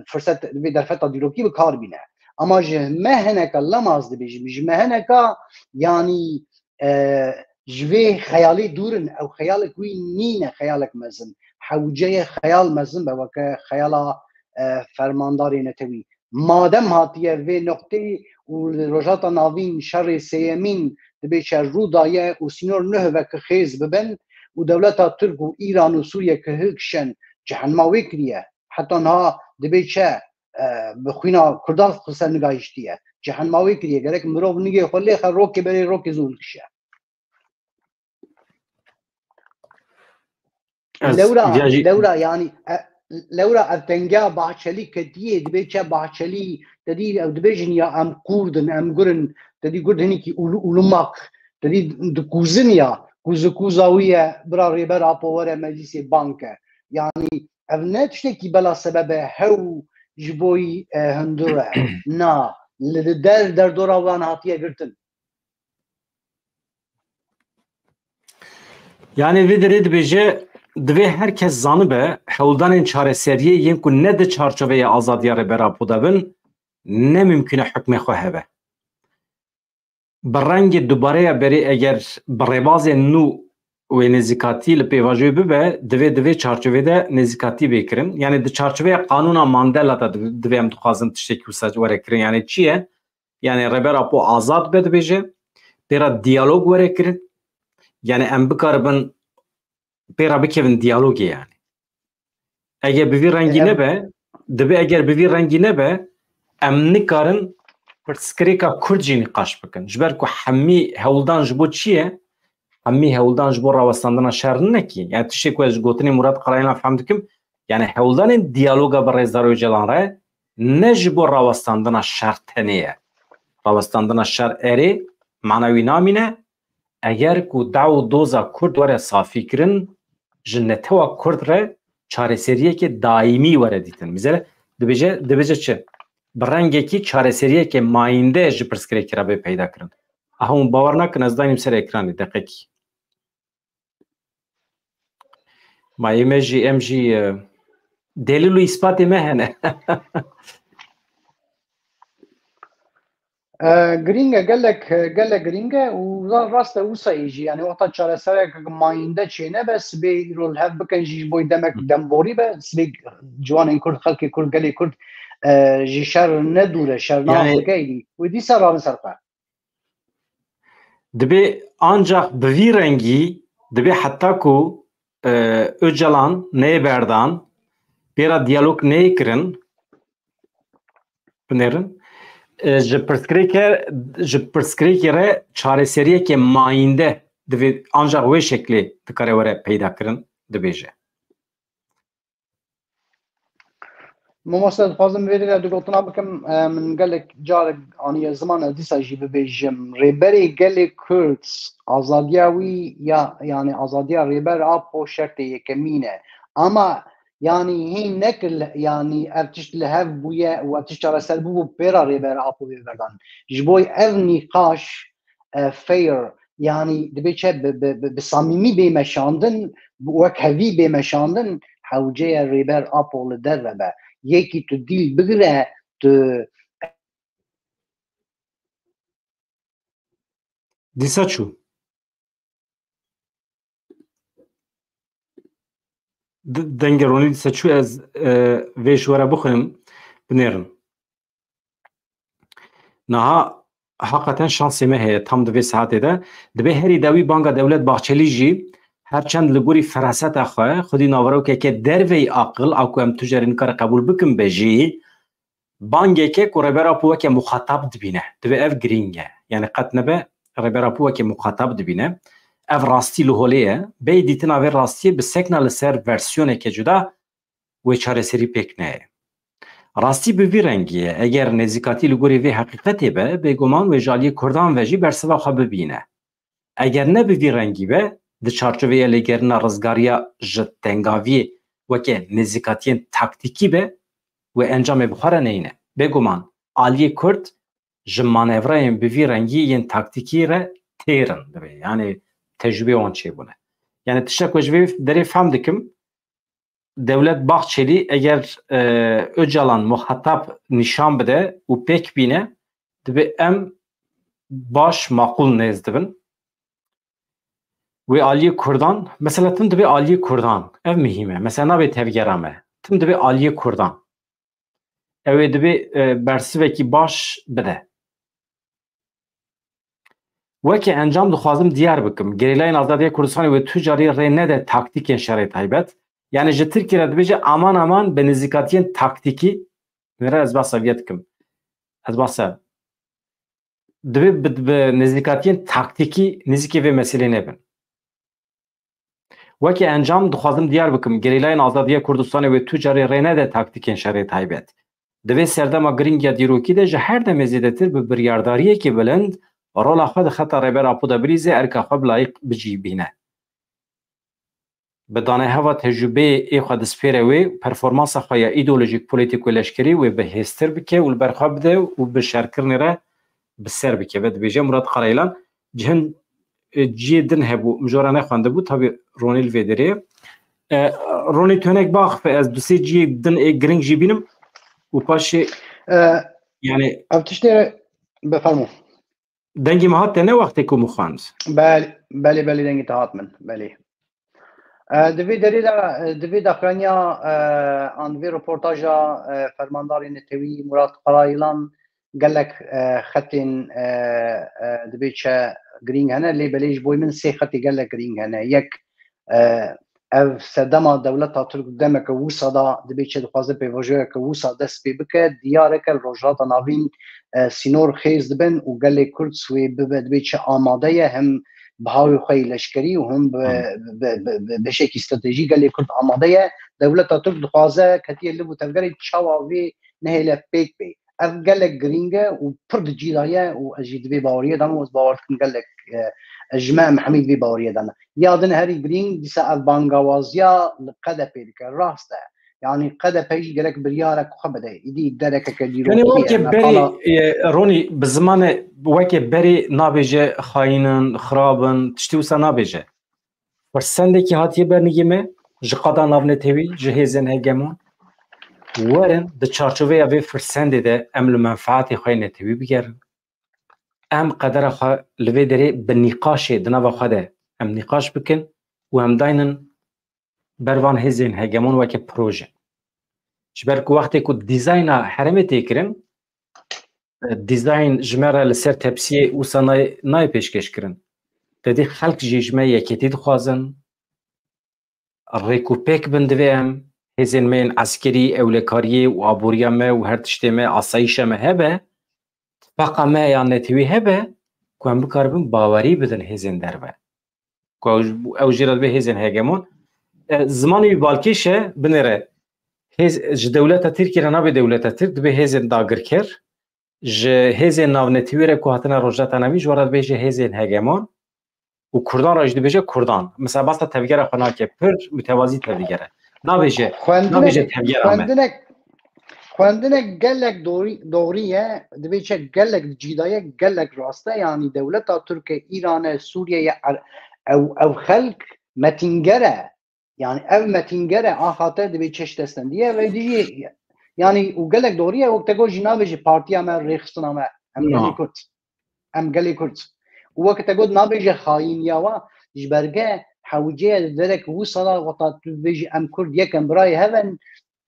firset, vê derfeta dîrokî bi kar bîne. Ama ji me hineka, lema ez dibêjim, ji me hineka, yanî, e, ji vê xeyalê dûr in, ew xeyalek wî nîne, xeyalek mezin. Hewce ye xeyal mezin be, weke xeyala, e, fermandarê netewî. Madem hatiye vê noqteyê û li Rojhilata Navîn şerê sêyemîn dibê çer rû daye û sînor nuh veke xêz bibin û dewleta Tirk û Îran û Sûriye ki hikşen cehenma wê kiriye, heta niha dibê çi, e, bi xwîna Kurdan xwe ser nigahiştiye. Cehenma wê kiriye. Gerek mirov nigê xwe lêxe, rokê berê rokê zû dikişe. Ez Lewra, vêya jî lewra, yanî, e, lewra ev tengeya Bahçelî ketiyê, dibê çi Bahçelî, te dî ew dibêjin ya em kûrd in, em gur in, te dî gur hinekî ûl-, ûlimak, te dî dikûzin ya, kûzikûza wî ye, bira Rêber Apo were meclîsê banke. Yanî, ev ne tiştekî bela sebebe hew ji bo yî, e, hundir e. Na, li der derdora wan hatiye girtin. Yani vê derê dibêje, divê her kes zanibe, hewldanên çareseriyê yên ku ne di çarçoveya azadiya Rêber Apo de bin, ne mimkun e hukmê xwe hebe. Bi rengê dubareya berê eger bi rêbazên nû wê nêzîkatî li pêvajoyê bibe, divê, divê çarçovê de nêzîkatî bê kirin. Yani di çarçoveya qanûna Mandela de div-, divê em dixwazin tiştekî wisa were kirin. Yani çi ye? Yani Rêber Apo azad be dibêje, pê re diyalog were kirin. Yani em bikaribin pê re bikevin diyalogê yani. Eger bi vî rengî Em nebe, dibe eger bi vî rengî nebe, em nikarin pirsgirêka Kurd jî nîqaş bikin. Ji ber ku hemî hewldan ji bo çi ye? Hemî hewldan ji bo rawestandina şer nine kî. Yani tiştê ku ez ji gotinê Murat Karayilan fehm dikim, yani hewldanên diyaloga bi Rêzdar Ocalan re ne ji bo rawestandina şer tenê ye. Rawestandina şer erê, mana wî namîne, eger ku daw û doza Kurd were safî kirin, ji netewa Kurd re çareseriyeke daîmî were dîtin. Mîzele dibêje, dibêje çi? Bi rengekî çareseriyeke mayînde ji pirsgirêkê re bê peyda kirin. Aha, hûn bawer nakin, ez danîm ser ekranê, deqekî. Ma ê me jî, em jî, e, delîl û îspatê me hene. E, girîng e, gelek, gelek girîng e û ra-, rast e wisa yê jî. Yani wexta çareserek mayînde çênebe, sibê îro li hev bikin jî ji bo demek demborî be, sibê ciwanên Kurd, xelkê Kurd, gelê Kurd, e, ji şer ne dûr e, şer nas Yani dike êdî. Wê dîsa rabin ser xwe. Dibê ancak bi vî rengî, dibê heta ku, e, Ocalan neyê berdan, pê re diyalog neyê kirin, binêrin, E, ji pirsgirêke, ji pirsgirêkê re çareseriyeke mayînde divê ancaq wê şeklê dikare were peyda kirin, dibêje. Mamoste, dixwazim vê de du gotina bikim. E, min gelek car aniye ziman, ez dîsa jî bibêjim. Rêberê gelê Kurd azadiya wî ya, yani azadiya Rêber Apo şertê yekemîn e. Ama yani hîn nekir li, yani ev tişt li hev bûye û ev tişt çareser bûbû pêra Rêber Apo bê berdan. Ji bo ev nîqaş, e, fair, yani dibê çi bi, bi, bi, bi samîmî bê meşandin, bi wekhevî bê meşandin, hewce ye Rêber Apo li derve be. Yekî tu dîl bigire, tu Dîsa çû. D-, dengê Ronî dîsa çû, ez, e, vê ji we re bixwînim, binêrin. Niha heqeten şansê me heye, tam di vê saetê de. Dibê herî dawî banga Dewlet Bahçelî jî, her çend li gorî feraseta xwe, xwedî naverokeke derveyî aqil, a ku em tu carî nikare qebûl bikin be jî, bangeke ku Rêber Apo weke muxatab dibîne. Divê ev girîng e. Yani qet nebe Rêber Apo weke muxatab dibîne. Ev rastî li holê ye. Bêyî dîtina vê rastiyê bi sekna li ser versiyoneke cuda wê çareserî pêk neyê. Rastî bi vî rengî ye. Eger nêzîkatî li gorî vê heqîqetê be, bêguman wê ji aliyê Kurdan ve jî bersiva xwe bibîne. Eger ne bi vî rengî be, di çarçoveya lêgerîna rizgariya ji tengaviyê weke nêzîkatiyên taktîkî be, wê encamê bi xwe re neyne. Bêguman, aliyê Kurd ji manevrayên bi vî rengî yên taktîkî re têr in, divê. Yani tecrûbeyê wan çêbûne. Yani tiştek ku ji vê derê fehm dikim, Dewlet Bahçelî eger, e, Ocalan muhatab nîşan bide û pêk bîne, divê em baş, maqûl nêz dibin. Wê aliyê Kurdan, mesela tim divê aliyê Kurdan, ev muhîm e. Mesela nabê tevgera me. Tim divê aliyê Kurdan. Ew ê divê, e, bersivekî baş bide. Weke encam dixwazim diyar bikim. Gerîlayên Azadiya Kurdistanê wê tu carî rê nede taktîkên şerê taybet. Yani ji Tirkiyê re dibêje aman aman bi nêzîkatiyên taktîkî, nêre ez behsa vê dikim. Ez behsa divê bi, bi nêzîkatiyên taktîkî nêzîkê vê meselê nebin. Weke encam dixwazim diyar bikim, gerîlayên Azadiya Kurdistanê wê tu carê rê nede taktîkên şerê taybet. Di vê serdema girîng ya dîrokî de ji her demê zêdetir bi biryardariyekî bilind rola xwe di xeta Rêber Apo de bilîze, erka xwe bi layîq bicîbîne. Bi daneheva tecrûbeyê ê xwe dispêre wê, performansa xwe ya îdeolojîk, polîtîk û leşkerî wê bi hêztir bike û li ber xwe bide û bi şerkirinê re bi ser bikeve. Dibêje Murat Karaylan, cihên, e, cihê din hebû, mijara nexwendibû, tabî Ronî li vê derê. E, Ronî, tu hinek biaxife, ez du sê cihê din ê giring jî bînim û paşê, e, yani ev tiştê re, bifermo. Dengê min hat te ne wextê ku min xwend? Belê, belê, belê, dengê te hat min, belê. E, di vê derê de, e, di vê daxuyaniya, e, an vê reportaja, e, fermandarê netewî Murat Karaylan gelek, e, xetên, e, e, dibê çi girîng hene, lê belê ji bo min sê xetê gelek girîng hene. Yek, e, ev sedema dewleta Tirk demeke wisa da dibê çi dixwaze pêvajoyeke wisa dest pê bike, diyar e ke li Rojhilata Navîn, e, sînor xêz dibin û gelê Kurd swê bibe, dibê çi amade ye, hem bi hawê xwe yê leşkerî û him bi, bi, bi, bi beşekî stratejî gelê Kurd amade ye. Dewleta Tirk dixwaze ketiye liv û tevgerê çawa vê nehêle pêk bê. Ev gelek girîng e û pir di cî de ye û ez jî di vê baweriyê de me û ez bawer dikim gelek, e, ji me em hemî di vê baweriyê de ne. Ya din herî girîng dîsa ev bangawaziya li Qedepê dike. Rast e. Yanî Qedepe jî gerek biryarek xwe bide. Îdî derekeke dîrokî ye. Yani weke berê, e, Ronî, bi zimanê weke berê nabêje xayîn in, xirab in, tiştî wisa nabêje. Firsendekî hatiye ber nigê me ji qada navnetewî, ji hêzên hegemon. Werin di çarçoveya vê firsendê de em li menfaatê xwe yê netewî bigerin. Em qedera xwe li vê derê bi nîqaşê di nava xwe de em nîqaş bikin û em daynin ber van hêzên hegemon weke proje. Ji ber ku wextê ku dîzayna herêmê tê kirin, e, dîzayn ji me re li ser tepsiyê wisa nayê, nayê pêşkêş kirin. Te dî xelk jî ji me yekêtî dixwazin, rêk û pêk bin divê em, hêzên me yên eskerî, ewlekariyê û aboriya me û her tiştê me, asayîşa me hebe, beqa me ya netewî hebe ku em bikaribin bawerî bidin hêzên derve. Ku ew, ew jê re dibe hêzên hegemon. E, zimanê wî balkêş e, binêre. Hêz, ji dewleta Tirkiyê re nabe dewleta Tirk, dibe hêzên dagirker. Ji hêzên navnetewî re ku hatine Rojhilata Navîn, ji we re dibêje hêzên hegemon. Û Kurdan re jî dibêje Kurdan. Mesela basa tevgera xwe nake, pir mutewazî tevgere. Nabêje, nabêje Xwendinek, tevgera me. Xwendinek, xwendinek gelek doğrî, doğrî ye. Dibê çi gelek cîda ye, gelek rast e. Yanî dewleta Tirk e, Îran e, Sûriye ye, Er-, ew, ew xelk metînger e. Yanî ev metînger e, a xatir dibê çeş destendî ye. Vê dijî, yanî û gelek doğrî ye, wek te got jî nabêje partiya me, rêxistina me. Em Na. gelê Kurd. Em gelê Kurd. Û wek te got nabêje xayîniya wa, ji berge hewce ye derek wisa da weta tu dibêjî em Kurd yek in, birayê hev in,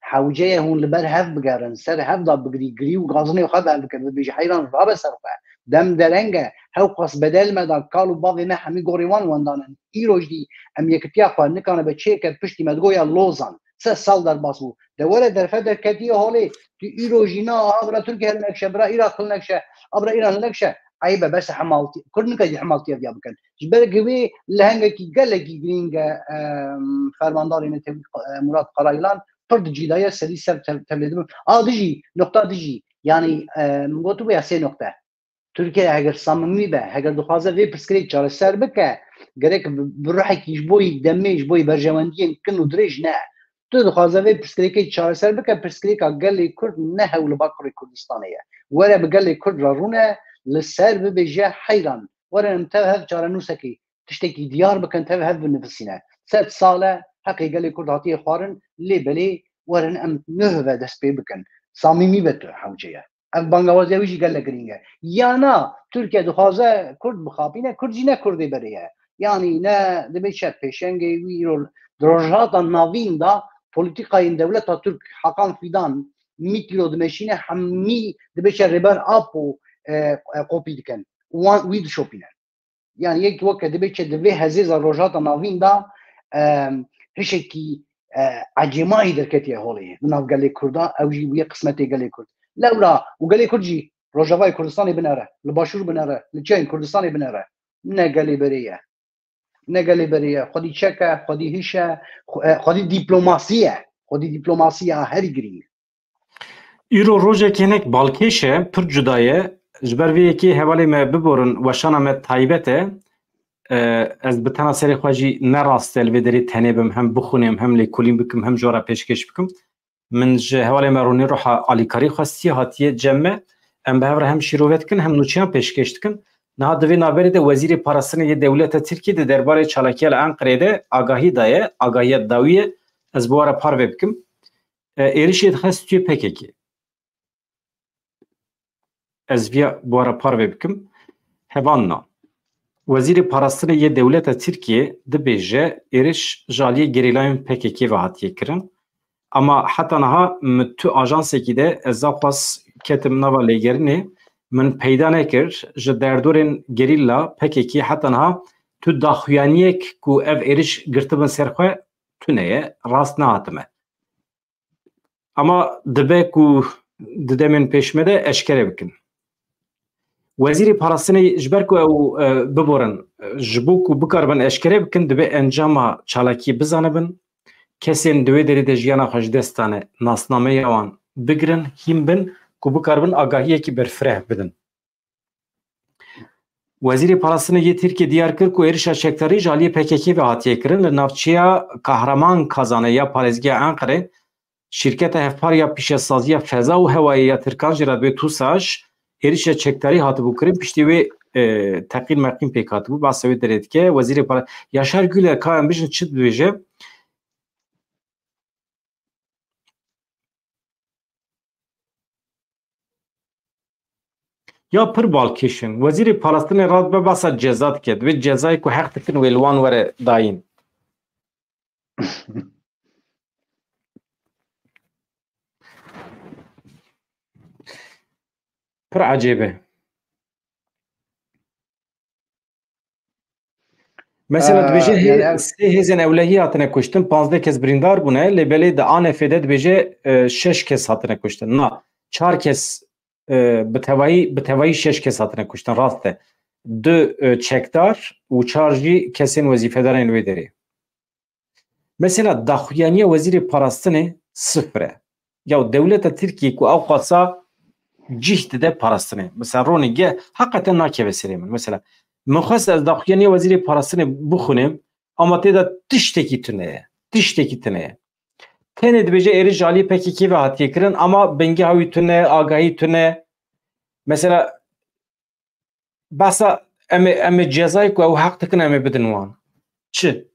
hewce ye hûn li ber hev bigerin, ser hev da bigirî, girî û gazinê xwe ber bikin, bibêjî heyran rabe ser xwe. Dem dereng e, hewqas bedel me da, kal û bavê me hemî gorê wan wendan in. Îro jî em yekitiya xwe nikane be çêke piştî me digoya Lozan. Sed sal derbas bû. De were derfe derketiye holê. Tu îro jî na, aha bira Tirkiye hilnekşe, bira Iraq hilnekşe, a bira Îran hilnekşe. Eyb e, bes e hemaltî. Kurd nikare jî hemaltiya viya bikin. Ji ber ku wê lehengekî gelekî girîng e, em, fermandarê netewî, e, Murat Karayilan pir di cî de ye, serî ser tev-, tevlê dibin. A dijî, noqta dijî. Yanî, e, min gotibû ya sê noqte. Tirkiye heger samimî be, heger dixwaze vê pirsgirêk çareser bike, gerek bi, bi ruhekî ji bo yî demê, ji bo yî berjewendiyên kin û dirêj ne. Tu dixwaze vê pirsgirêkê çareser bike, pirsgirêka gelê Kurd ne hewl li Bakurê Kurdistanê ye. Were bi gelê Kurd re rûne, li ser bibêje heyran. Were em tev hev çarenûsekê tiştekî diyar bikin, tev hev binivîsîne. Sed sal e heqê gelê Kurd hatiye xwarin, lê belê werin em nuh ve dest pê bikin. Samîmî be tu hewce ye. Ev bangawaziya wî jî gelek girîng e. Ya na, Tirkiye dixwaze Kurd bixapîne, Kurd jî ne Kurdê berê ye. Yanî ne dibe çi pêşengê wî îro di Rojhilata Navîn de polîtîkayên dewleta Tirk, Hakan Fîdan, mît îro dimeşîne, hemî dibe çi Rêber Apo, e, e, kopî dikin. Wan, wî dişopîne. Yanî yek weke dibe çi divê hezêza Rojhilata Navîn de, em, hişekî, e, ecêmayî derketiye holê di nav gelê Kurda, ew jî bûye qismetê gelê Kurd. Lewra û gelê Kurd jî Rojavayê Kurdistanê binere, li Başûr binere, li çiyayên Kurdistanê binere. Ne gelê berê ye. Ne gelê berê ye. Xwedî çek e, xwedî hiş e, xwe-, e, xwedî dîplomasî ye. Xwedî dîplomasî ya herî girîng. Îro rojek hinek balkêş e, pir cuda ye. Ji ber vê yekê hevalê me biborin, weşana me taybet e. E, ez bi tena serê xwe jî ne rast e li vê derê tenê bim, hem bixwînim, hem lêkolîn bikim, hem ji we re pêşkêş bikim. Min ji hevalê me Ronî Ruha alîkarî xwestiye, hatiye cem me. Em bi hev re hem şîrove dikin, hem nûçeyan pêşkêş dikin. Niha di vê navberê de Wezîrê Parastinê yê dewleta Tirkiyê di derbarê çalakiya li Enqerê de agahî daye, agahiya dawî ye. Ez bi we re parve bikim. E, êrişê dixe stûyê P K K. Ez viya bi we re parve bikim. Hevalna. Wezîrê Parastinê yê dewleta Tirkiyê dibêje êriş ji aliyê gerîlayên P K K ve hatiye kirin. Ama heta niha min tu ajansekî de ez daxwaz ketim nava lêgerinê, min peyda nekir ji derdorên gerîla P K K heta niha tu daxuyaniyek ku ev êriş girtibin ser xwe tune ye, rast nehatime. Ama dibe ku di demên pêş me de eşkere bikin. Wezîrê Parastinê ji ber ku ew, e, biborin, e, ji bo ku bikaribin eşkere bikin, dibe encama çalakiyê bizanibin. Kesên di wê derê de jiyana xwe ji dest dane, nasnameya wan bigirin, hîn bin ku bikaribin agahiyekî berfireh bidin. Wezîrê Parastinê yê Tirkiyê diyar kir ku êrişa çekdarî ji aliyê P K K ve hatiye kirin. Li navçeya Kahraman Kazanê ya parêzgeha Enqerê, şîrketa hevpar ya pîşesaziya feza û hewayê ya Tirkan jî re dibê TUSAŞ êrişa çekdarî hatibû kirin. Piştî wê, e, teqîn meqîn pêk hatibû. Behsa wê derê dike. Wezîrê Para-, Yaşar Güler, ka em bijin çi dibêje? Ya pir balkêş in. Wezîrê Parastinê radibe behsa ceza dike. Divê cezayê ku heq dikin wê li wan were dayîn. Pir ecêb e. Mesela dibêje, ee, hê-, yani ev sê hêzên ewlehî hatine kuştin, panzdeh kes birîndar bûne, lê belê di A N F'ê de dibêje, e, şeş kes hatine kuştin. Na, çar kes e, bi tevayî, bi tevayî şeş kes hatine kuştin, rast e. Du, e, çekdar û çar jî kesên wezîfedar ên wê derê. Mesela daxuyaniya wezîrê parastinê sifir e. Ya dewleta Tirkiyê ku ew qasa cih dide parastinê. Mesela ronê ge heqeten nakeve serê min. Mesela min xwest ez daxuyaniya wezîrê parastinê bixwînim, ama tê de tiştekî tune ye. Tiştekî tune ye. Tenê dibêje êrîş ji aliyê P K K ve hatiye kirin, ama bingehawî tune, agahî tune. Mesela behsa em ê, em ê cezayê ku ew heq dikin em ê bidin wan. Çi?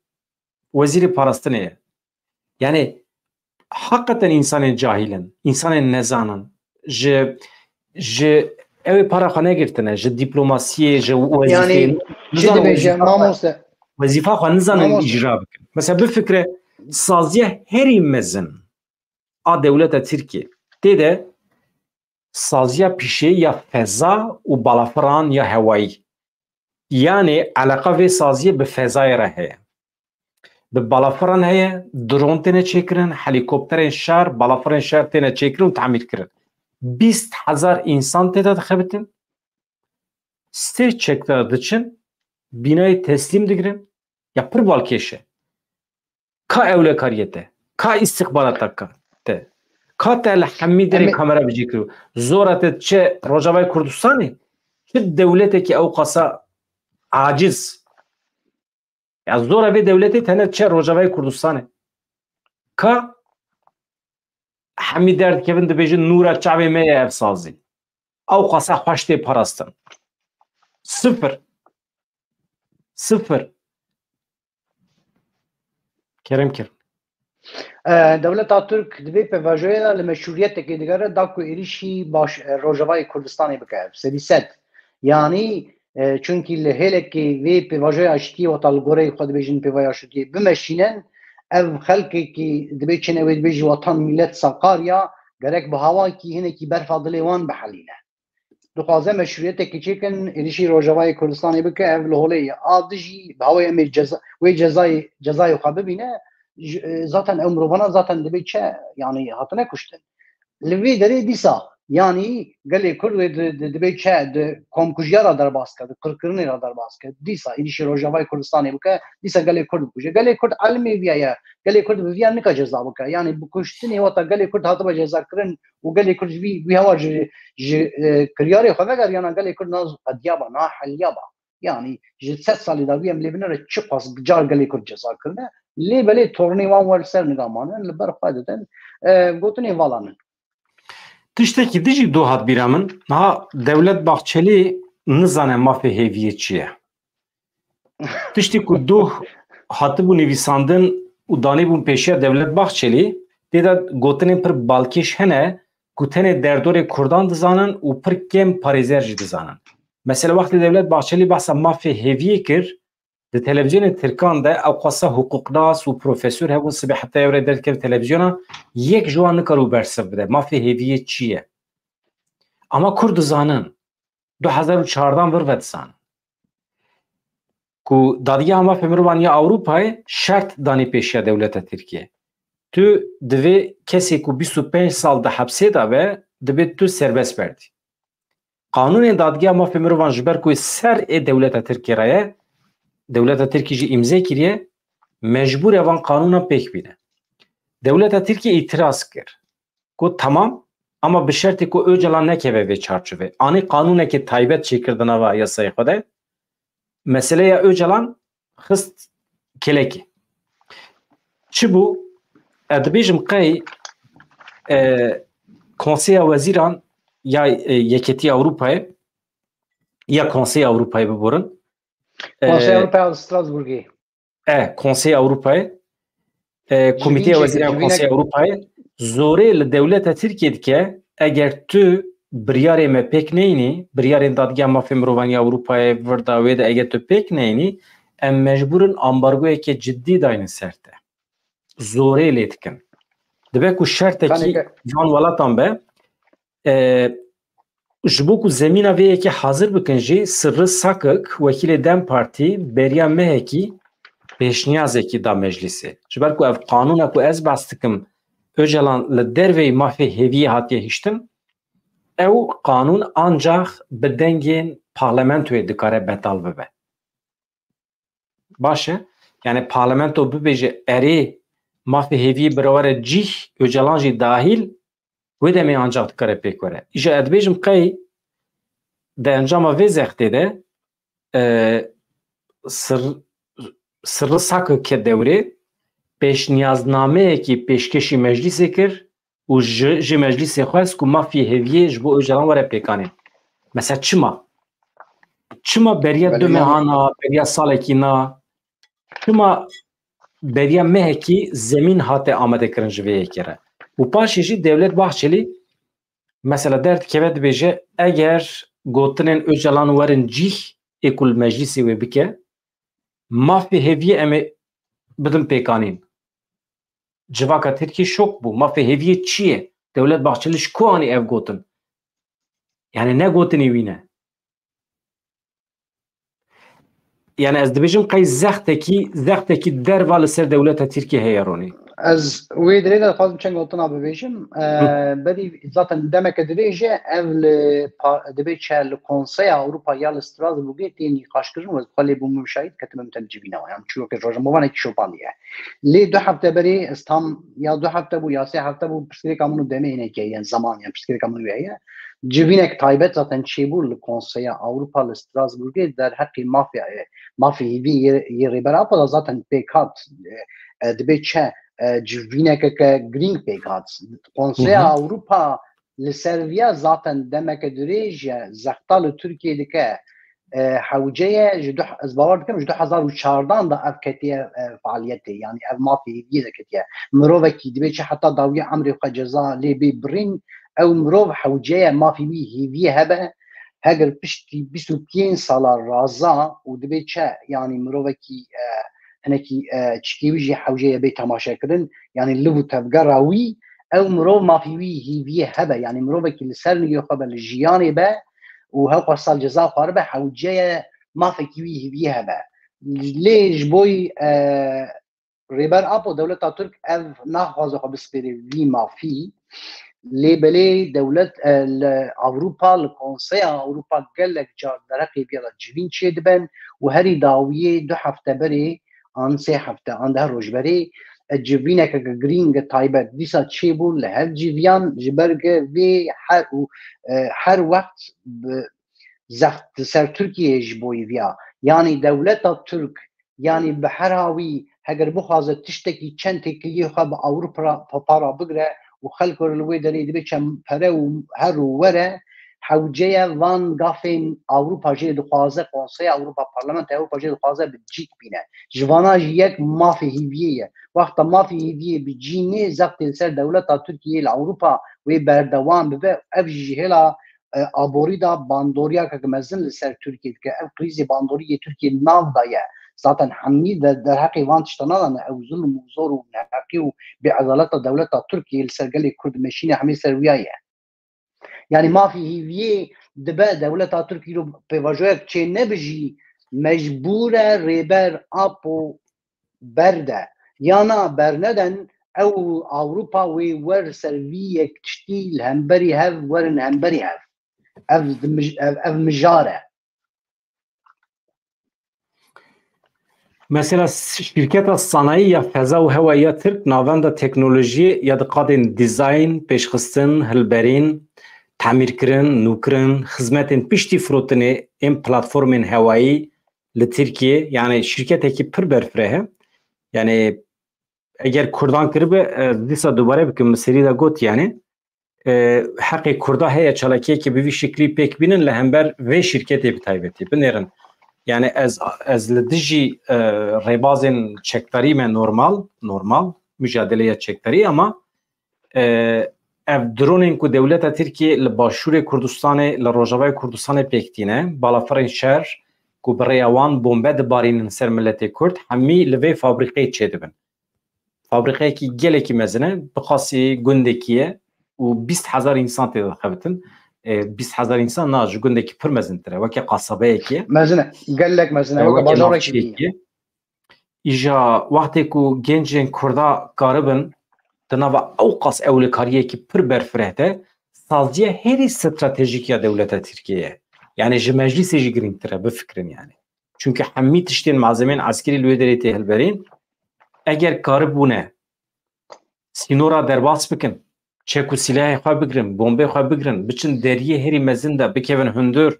Wezîrê parastinê ye. Yani heqeten insanên cahil in, insanên nezan in. Ji, ji ew ê para xwe negirtine, ji dîplomasiyê, ji wezîfeyê. Yani, çi nizanin dibêje, wezîfa xwe, mamoste? Wezîfa xwe nizanin Mamoste. icra bikin. Mesela bifikre saziya herî mezin a dewleta Tirkiyê tê de saziya pîşeyî ya feza û balafiran ya hewayî. Yanê eleqa vê saziyê bi fezayê re heye. Bi balafiran heye, dron têne çêkirin, helîkopterên şer, balafirên şer têne çêkirin û tamîr kirin. Bîst hezar însan tê de dixebitin, sê çekdar diçin, bînayê teslîm digirin, ya pir balkêş e. Ka ewlekariyê te, ka îstixbarata ka te, ka te li hemî derê Em ê kamera bicî kiriyo. Zora te çe Rojavayê Kurdistanê, çi dewletekî ew qasa aciz. Ya zora vê dewletê tene çe Rojavayê Kurdistanê. Ka hemî derdikevin dibêjin nûra çavê me ye ev sazî. Ew qasa xweş tê parastin. Sifir. Sifir. Kerem kir. E, dewleta Tirk di vê pêvajoyê de li meşrûriyetekê digere da ku êrîşî baş, e, Rojavayê Kurdistanê bike. Sedî sed. Yanî, e, çunkî li hêlekê vê pêvajoya aştiyê, wata li goreyê xwe dibêjin pêvaya aştiyê, bimeşînin, ev xelkekî dibê çêne wê dibêjî watan milet Sakarya, gerek bi hawakî hinekî berfa dilê wan bihelîne. Dixwaze meşrûyetekî çêkin, êrîşî Rojavayê Kurdistanê bike, ev li holê ye. A dijî bi hawê em ê ceza, wê cezayê, cezayê xwe bibîne, ji, e, zaten ew mirovana zaten dibê çi, yanî hatine kuştin. Li vê derê dîsa, yanî gelê Kurd wê di, di, dibê çi, di komkujiya re derbas ke, di qirkirinê re derbas ke. Dîsa êrîşî Rojavayê Kurdistanê bike, dîsa gelê Kurd bikuje. Gelê Kurd elmê viya ye, gelê Kurd bi viya nika ceza bike. Yanî bi kuştinê wata gelê Kurd hatibe cezakirin û gelê Kurd ji vî, vî hewa ji, ji, e, kiryarê xwe vegeriyana gelê Kurd na qediyaba, na heliyaba. Yanî ji sed salî dawî em lê binere çiqas car gelê Kurd ceza kirine. Lê belê tornê wan wer li ser niga manin, li ber xwe didin, e, gotinê vala min. Tiştekî dijî doh hat bîra min. Niha Dewlet Bahçelî nizane mafê hêviyê çi ye. Tiştê ku doh hatibû nivîsandin û danîbûn pêşiya Dewlet Bahçelî, tê de gotinên pir balkêş hene ku tenê derdorê Kurdan dizanin û pir kêm parêzer jî dizanin. Mesela wextê Dewlet Bahçelî behsa mafê hêviyê kir, di televîzyonên Tirkan de ew qasa hiqûqnas û profesor hebûn, sibê heta ewre derdiket televîzyona, yek ji wan nikaribû bersiv bide. Mafê hêviyê çi ye? Ama Kurd dizanin, du hezar û çardan vir ve dizanin. Ku Dadgeha Mafê Mirovan ya Ewropayê şert danî pêşiya dewleta Tirkiye. Tu divê kesê ku bîst û pênc sal di hepsê de be, dibê tu serbest berdî. Qanûnên Dadgeha Mafê Mirovan ji ber ku ser ê dewleta Tirkiyê re ye, dewleta Tirkî jî îmze kiriye, mecbûr e van qanûnan pêk bîne. Dewleta Tirkiyê îtiraz kir. Got, tamam, ama bi şertê ku Ocalan nekeve vê çarçovê. Anî qanûnekê taybet çêkir di nava yasayê xwe de. Meseleya Ocalan xist kelekê. Çi bû? Ez dibêjim qey, e, Konseya Wezîran ya, e, Yeketiya Ewropayê, ya Konseya Ewropayê biborin. Konseya E, Ewropayê a Strasbourgê. E, Konseya Ewropayê, e, Komîteya Wezîran ya Konseya Ewropayê zorê li dewleta Tirkiye dike, eger tu biryarê me pêk neyînî, biryarên Dadgeha Mafê Mirovan ya Ewropayê vir da wê de eger tu pêk neyînî, em mecbûr in ambargoyeke cidî daynin ser te. Zorê lê dikin. Dibe ku şertekî van welatan be, e, ji bo ku zemîna vê yekê hazir bikin jî, Sirri Sakik, wekîlê DEM Partî, beriya mehekî pêşniyazekî da meclîsê. Ji ber ku ev qanûna ku ez behs dikim, Ocalan li derveyî mafê hêviyê hatiye hiştin, ew qanûn ancax bi dengên parlamentoyê dikare betal bibe. Baş e. Yani parlamento bibêje erê mafê hêviyê birawere cîh, Ocalan jî dahîl, wê demê ancax dikare pêk were. Îja ez dibêjim qey di encama vê zextê de e, sir, sirri sakı ke dewrê pêşniyaznameyekî pêşkêşî meclîsê kir û ji, ji meclîsê xwest ku mafê hêviyê ji bo Ocalan were pêkanîn. Mesela çima? Çima beriya du mehana, beriya salekî na, çima beriya mehekî zemîn hate amadekirin ji vê yekê re? Û paşê jî Dewlet Bahçelî mesela derdikeve dibêje, eger gotinên Ocalan werin cîh ê ku li meclîsê wê bike, mafê hêviyê em ê bidin pêkanîn. Civaka Tirkiyê şok bû. Mafê hêviyê çi ye? Dewlet Bahçeli ji ku anî ev gotin? Yani ne gotinê wî ne. Yani ez dibêjim qey zextekî, zextekî derva li ser dewleta Tirkiye heye Ronî. Ez wê dirê de dixwazim çend gotina bibêjim. E, berî zaten demeke dirêj e, ev li pa-, dibê çi li Konseya Ewropa ya li Strasbourgê tê nîqaşkirin û ez xwe lê bûm muşahîd ketime min te civîna. Yani çîrokê rojnamevanekî şopaliye. Lê du hefte berê ez tam ya du hefte bû ya sê hefte bû pirsgirêka min û demê hinekî heye, yani zaman, yani pirsgirêka min wê heye. Civînek taybet zaten çêbû li Konseya Ewropa li Strasbourgê derheqê mafê, e, mafê hêvî yê, yê Rêber Apo de zaten pêk hat, e, e, dibê çi, e, civînekeke girîng pêk hat. Konseya Hı hı. Ewropa li ser viya zaten demeke dirêj e, zexta li Tirkiyê dike. E, hewce ye, ji du, ez bawer dikim ji du hezar û çardan de ev ketiye, e, faaliyetê, yani ev mafê hêviyê de ketiye. Mirovekî dibê çi heta dawiya emrê xwe ceza lê bê birîn, ew mirov hewce ye mafê wî hêviyê hebe, heger piştî bîst û pênc sala raza û dibê çi, yani mirovekî, e, hinekî, e, çikê wî jî hewce ye bê temaşekirin, yani liv û tevgera wî, ew mirov mafê wî hêviyê hebe, yani mirovekî li ser nigê xwe be, li jiyanê be û hewqas sal ceza xwaribe, hewce ye mafekî wî hêviyê hebe. Lê ji bo, e, Rêber Apo, dewleta Tirk ev naxwaze xwe bispêre vî mafî. Lê belê dewlet, e, li Ewropa, li Konseya Ewropa gelek car derheqê viya de civîn çêdibin û herî dawiyê du hefte berê an sê hefte an deh roj berê, e, civîneke girîng taybet dîsa çêbû li hev civiyan, ji ber ke vê her û, e, her wext bi zext li ser Tirkiyeyê ji bo viya. Yanî dewleta Tirk, yanî bi her hawî heger bixwaze tiştekî çend têkiliyê xwe bi Ewropa re, pa-, para bigire û xelk were li wê derê dibê çend pere û her û were, hewce ye van gafên Ewropa jê dixwaze, Konseya Ewropa, Parlamentoya Ewropa jê dixwaze bi cîk bîne. Ji vana jî yek mafê hêviyê ye. Wexta mafê hêviyê bi cî nê, zextê li ser dewleta Tirkiyê li Ewropa wê berdewam bibe. Ev jî ji hêla, e, aborî de bandoriyakek mezin li ser Tirkiye dike. Ev krîzê bandorî yê Tirkiye nav daye. Zaten hemî de derheqê van tişta nadane. Ew zulm û zor û neheqî û bêedaleta dewleta Tirkiyê li ser gelê Kurd meşîne hemî ser wiya ye. Yani mafê hêviyê dibe dewleta Tirk îro pêvajoyek çê nebe jî mecbûr e Rêber Apo berde. Ya na berneden ew Ewropa wê wer ser vî yek tiştî li hemberî hev werin hemberî hev. Ev mij-, ev, ev mijar e. Mesela s-, şîrketa sanayî ya feza û hewayî ya Tirk navenda teknolojiyê ya di qadên dîzayn, pêşxistin, hilberîn, tamîrkirin, nûkirin, xizmetên piştî firotinê ên platformên hewayî li Tirkiyê, yani şîrketekî pir berfireh e. Yani eger Kurdan kiribe, ez dîsa dubare bikim, min serî de got yani. E, heqê Kurda heye çalakiyekê bi vî şiklî pêk bînin li hember vê şîrketê bi taybetî. Binêrin. Yani ez, ez li dijî, e, rêbazên çekdarî me normal, normal, mücadeleya çekdarî ama, e, ev dronên ku dewleta Tirkiyê li başûrê Kurdistanê, li rojavayê Kurdistanê pêk tîne, balafirên şer ku bi rêya wan bombe dibarînin ser miletê Kurd, hemî li vê fabrîqeyê çêdibin. Fabrîqeyekî gelekî mezin e, bi qasî gundekî ye û bîst hezar însan tê de dixebitin. E, bîst hezar însan na, ji gundekî pir mezintir e, weke qasabeyekî ye. Mezin e, gelek mezin e, E, weke weke bajarekî navçeyekî ye. Îja wextê ku gencên Kurda karibin di nava ewqas ewlekariyekî pir berfireh de saziya herî stratejîk ya dewleta Tirkiyê ye. Yani ji meclisê jî girîngtir e, bifikirin yani. Çünkü hemî tiştên malzemên eskerî li wê derê tê hilberîn. Eger karibûne sînora derbas bikin, çek û silahê xwe bigirin, bombê xwe bigirin, biçin deriyê herî mezin de bikevin hundir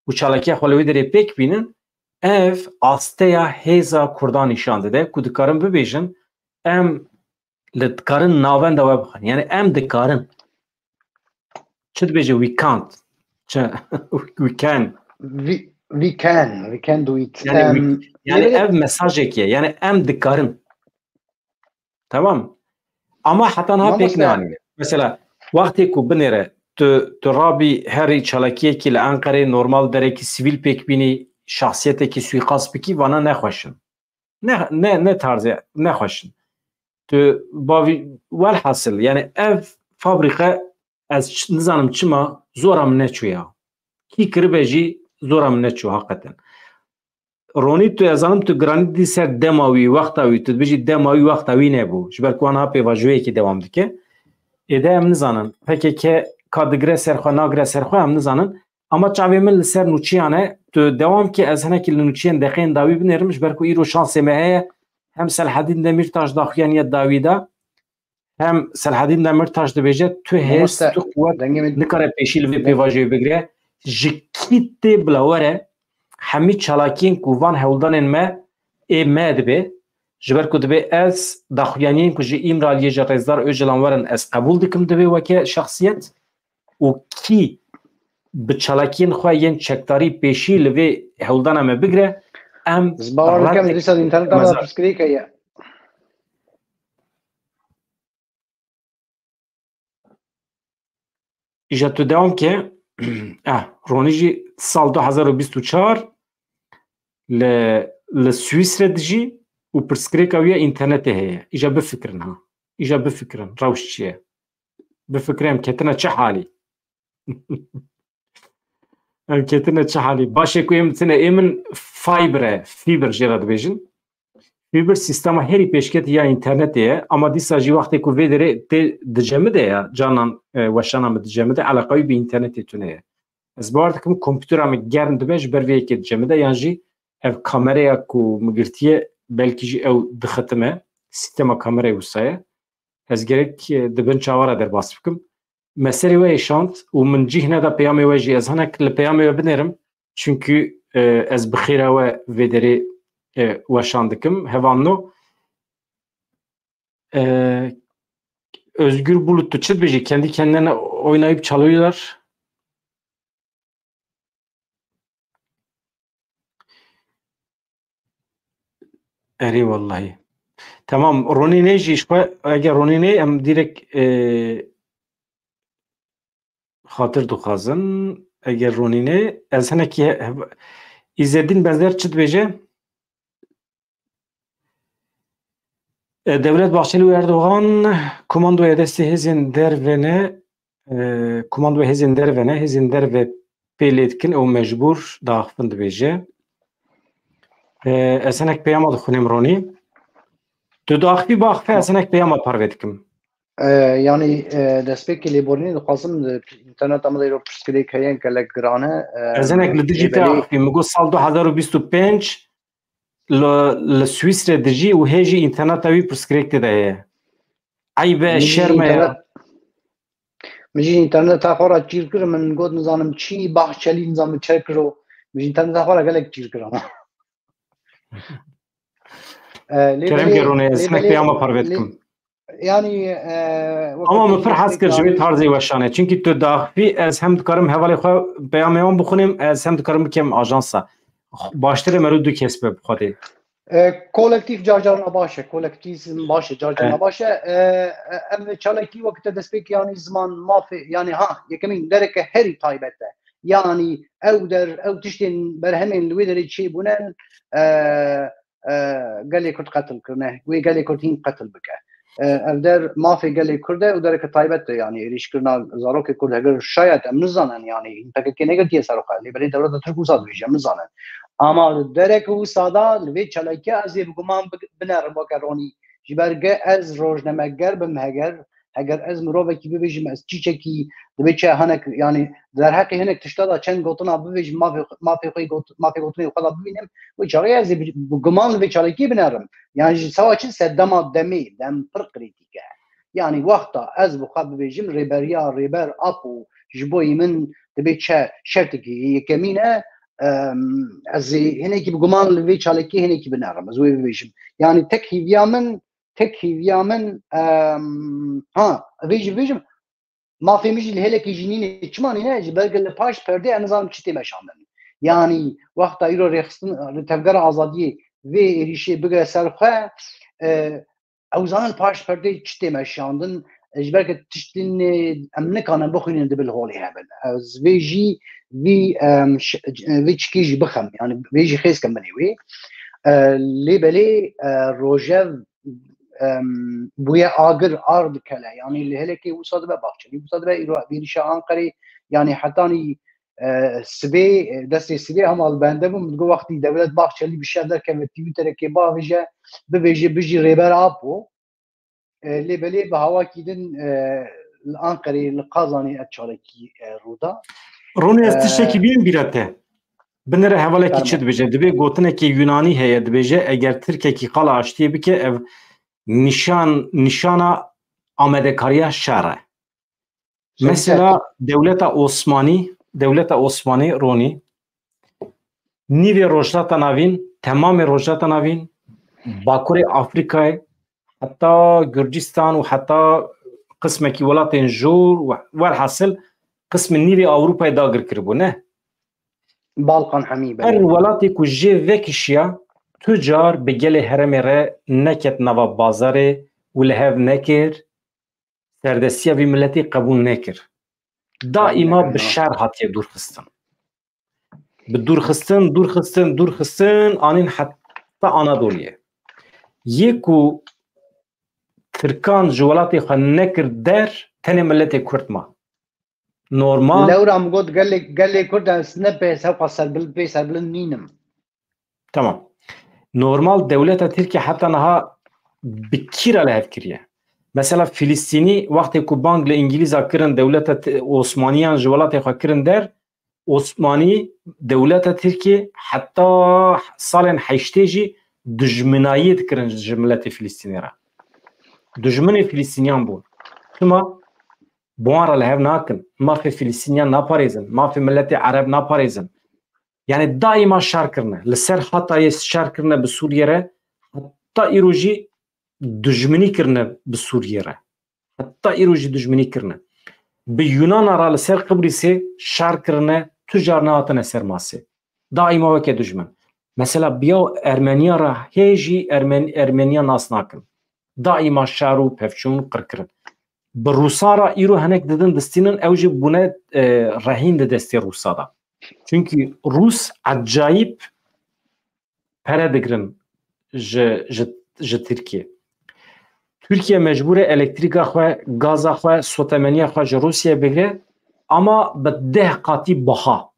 û çalakiya xwe li wê derê pêk bînin, ev asteya hêza Kurdan nîşan dide ku dikarin bibêjin, em li dikarin navenda we bixin. Yani em dikarin. Çi dibêje? We can't. Çi? We can. We, we can. We can do it. Yani, Um, yani lê ev mesajekê. Yani em dikarin. Tamam. Ama heta niha pêk Mamoste. neanîne. Mesela wextê ku binêre tu, tu rabî herî çalakiyekî li Enqerê normal derekî sivîl pêk bînî, şahsiyetekî suîqas bikî, vana nexweş in. Ne, ne, ne tarzê nexweş in. Tu bavî, welhasil, yani ev fabrîqe ez ç-, nizanim çima zora min neçû ya. Kî kiribe jî zora min neçû heqeten. Ronî, tu, ez zanim tu giranî dî ser dema wî, wexta wî, tu dibêjî dema wî wexta wî nebû. Ji ber ku wana pêvajoyekê dewam dike. Êde em nizanin. P K K ka digire ser xwe, nagire ser xwe em nizanin. Ama çavê min li ser nûçiyan e. Tu dewam ke ez hinekî li nûçiyên deqeyên dawî binêrim, ji ber ku îro şansê me heye. Hem Selhedîn Demîrtaş daxuyaniye dawî de. Hem Selhedîn Demîrtaş dibêje, tu hêz, Mamoste, tu quwet dengê min nikare pêşî li vê pêvajoyê bigire. Ji kî tê bila were, hemî çalakiyên ku van hewldanên me ê me dibe. Ji ber ku dibê ez daxuyaniyên ku ji Îmraliyê ji Rêzdar Ocalan werin ez qebûl dikim dibê weke şexsiyet û kî bi çalakiyên xwe yên çekdarî pêşî li vê hewldana me bigire, em Ez bawer dikim redek dîsa interneta me mezar. Pirsgirêk heye. Îja tu dewam ke, eh, Ronî jî sal du hezar û bîst û çar li, li Swîsre dijî û pirsgirêka wî ya înternetê heye. Îja bifikirin ha. Îja bifikirin. Rewş çi ye? Bifikirin em ketine çi halî? Em ketine çi halî? Başê ku êm tine ê min fiber e. Fiber jê re dibêjin. Fiber sîstema herî pêşketî ya înternetê ye, ama dîsa jî wextê ku vê derê tê dicemide ya, canan, e, weşana min dicemide, eleqa wî bi înternetê tune ye. Ez bawer dikim kompûtera min germ dibe ji ber vê yekê dicemide, yan jî ev kamereya ku min girtiye, belkî jî ew dixitime, sîstema kamerayê wisa ye. Ez gerek, e, di bin çawa re derbas bikim. Me serê we êşand û min cîh neda peyamê we jî. Ez hinek li peyamê we binêrim. Çunkî, e, ez bi xêra we vê derê, e, weşan dikim. Hevalno, e, Özgür Bulut, tu çi dibêjî? Kendi kendine oynayıp çalıyorlar. Erê wellahî. Temam, Ronî nê jî ji xwe, eger Ronî nê, em direk, e, xatir dixwazin. Eger Ronî nê, ez hinekî he-, he-, Îzzedîn Benzer çi dibêje? E, Devlet Bahçeli û Erdogan, komandoya destê hêzên derve ne, e, komandoya hêzên derve ne, hêzên derve pê lê dikin, ew mecbûr diaxivin dibêje. E, ez hinek peyama dixwînim Ronî. Tu diaxivî biaxife, ez hinek peyama parve dikim. E, yanî, e, destpêkê lêborînê dixwazim, di interneta me de îro pirsgirêk heye, gelek giran e. E, Ez hinek li dijî te lêberî- axivî. Min got sal du hezar û bîst û pênc li, li Swîsre dijî û hê jî înterneta wî pirsgirêk tê de heye. Eyb e, Min jî şerm e ya. înternet-, min jî înterneta xwe re çîr kir, min got nizanim çi, Bahçelî nizanim çi kiro. Min jî înterneta xwe re gelek çîr kir ama. E, lê Kerem belê, ke Ronî, ez lê hinek belê, peyama parve lê- dikim. Yanî, e, wek Ama te min pir hez kir ji vê tarzê weşanê. Çunkî tu diaxivî, ez hem dikarim hevalê xwe peyamê wan bixwînim, ez hem dikarim bikem ajansa. Baştir e mero du kes be bi Xwedê. E, kolektîf car carna baş e, kolektîzm baş e, car carna E. baş e. E, e, em çalakî wekî te destpêkê yanî ziman mafê, yanî ha, yekemîn dereke herî taybet e. Yanî ew der, ew tiştên berhemên li wê derê çêbûne, e, e, gelê Kurd qetil kirine, wê gelê Kurd hîn qetil bike. E, ev der mafê gelê Kurd e û dereke taybet e, yanî êrîşkirina zarokê Kurd heger şayet em nizanin, yanî P K K negirtiye ser xwe, lê belê dewleta Tirk wisa dibêje, em nizanin. Ama li dereke wisa da li vê çalakiya ez ê bi guman bi-, binerim weke Ronî. Ji ber ge ez rojnameger bim heger, Heger ez mirovekî bibêjim, ez çîçekî, dibê çi hinek, yanî derheqê hinek tişta da çend gotina bibêjim, mafê, mafê xwe got-, mafê gotinê xwe da bibînim, wê çaxê ez ê bi, bi guman li vê çalakiyê binerim. Yanî ji sewa çi sedema demê, dem pir krîtîk e. Yanî wexta ez bi xwe bibêjim, rêberiya Rêber Apo ji bo yî min dibê çi şertekî yekemîn e, em, ez ê hinekî bi guman li vê çalakiyê hinekî binerim, ez wê bibêjim. Yanî tek hîviya min, tek hîviya min, em, ha, vê jî bibêjim, mafê min jî li hêlekê jî nîne, çima nîne? Ji ber ku li paş perdê ez nizanim çi tê meşandin. Yanî wexta îro rêxistin, li Tevgera Azadiyê vê êrîşê bigire ser xwe, e, ew zanin li paş perdê çi tê meşandin, e, ji ber ku tiştên, e, em nikarin bixwînin dibe li holê hebin. Ez vê jî, vî, em, ş-, vê çikê jî bixem, yanî vê jî xêz ke min ê wê. E, lê belê, e, rojev, em, bûye agir, ar dikele. Yanî li hêlekê wisa dibe Bahçelî, wisa dibe îro êrîşa Anqerê, yanî hetanî, e, sibê, e, destê sibê hema li bende bûm, digo wextî Devlet Bahçelî bi şev derkeve Twitterekê bavêje, bibêje bijî Rêber Apo. E, lê belê bi hawakî din, e, li Anqerê, li Qazanê ev çalakî, e, rû da. Ronî, ez E, tiştekî bînim bîra te. Binêre hevalekî çi Fermo. dibêje? Dibê gotinekî Yunanî heye, dibêje, eger Tirkekî qala aştiyê bike, ev nîşan, nîşana amadekariya şer e. Mesela dewleta Osmanî, dewleta Osmanî, Ronî, nîvê Rojhilata Navîn, temamê Rojhilata Navîn, Bakurê Afrîkayê, heta Gurcistan û heta qismekî welatên jor û welhasil qismê nîvê Ewropayê dagir kiribû, ne? Balkan hemî, belê. Her welatê ku jê vekişiya, tu car bi gelê herêmê re neket nava bazarê û li hev nekir, serdestiya vî miletî qebûl nekir. Daîma bi şer hatiye dûrxistin. Bi dûrxistin, dûrxistin, dûrxistin, anîn heta Anadoliyê. Yê ku Tirkan ji welatê xwe nekir der, tenê miletê Kurd ma. Normal. Lewra min got gelê, gelê Kurd ez ne pê sewqa serbil-, pê serbilind nînim. Tamam. Normal dewleta Tirkiye heta niha bi kî re li hev kiriye? Mesela Filistînî wextê ku bang li Îngilîza kirin, dewleta Ti-, Osmaniyan ji welatê xwe kirin der, Osmanî, dewleta Tirkiye heta salên heştê jî dijminayiyê dikirin ji miletê Filistînê re. Dijminê Filistîniyan bûn. Çima? Bi wan re li hev nakin. Mafê Filistîniyan naparêzin. Mafê miletê Ereb naparêzin. Yani daîma şer kirine. Li ser Hatayê şer kirine bi Sûriyê re. Heta îro jî dijminî kirine bi Sûriyê re. Heta îro jî dijminî kirine. Bi Yunana re li ser Qibrîsê şer kirine, tu car nehatine ser masê. Daîma weke dijmin. Mesela biya Ermeniya re hê jî Ermen-, Ermeniya nas nakin. Daîma şer û pevçûn qir kirin. Bi Rûsan re îro hinek didin distînin, ew jî bûne, e, rehîn di destê Rûsa de. Çunkî Rûs ecayîb pere digirin ji, ji, ji Tirkiye. Tirkiye mecbûr e elektrîka xwe, gaza xwe, sotemeniya xwe ji Rûsya bigire, ama bi deh qatî biha.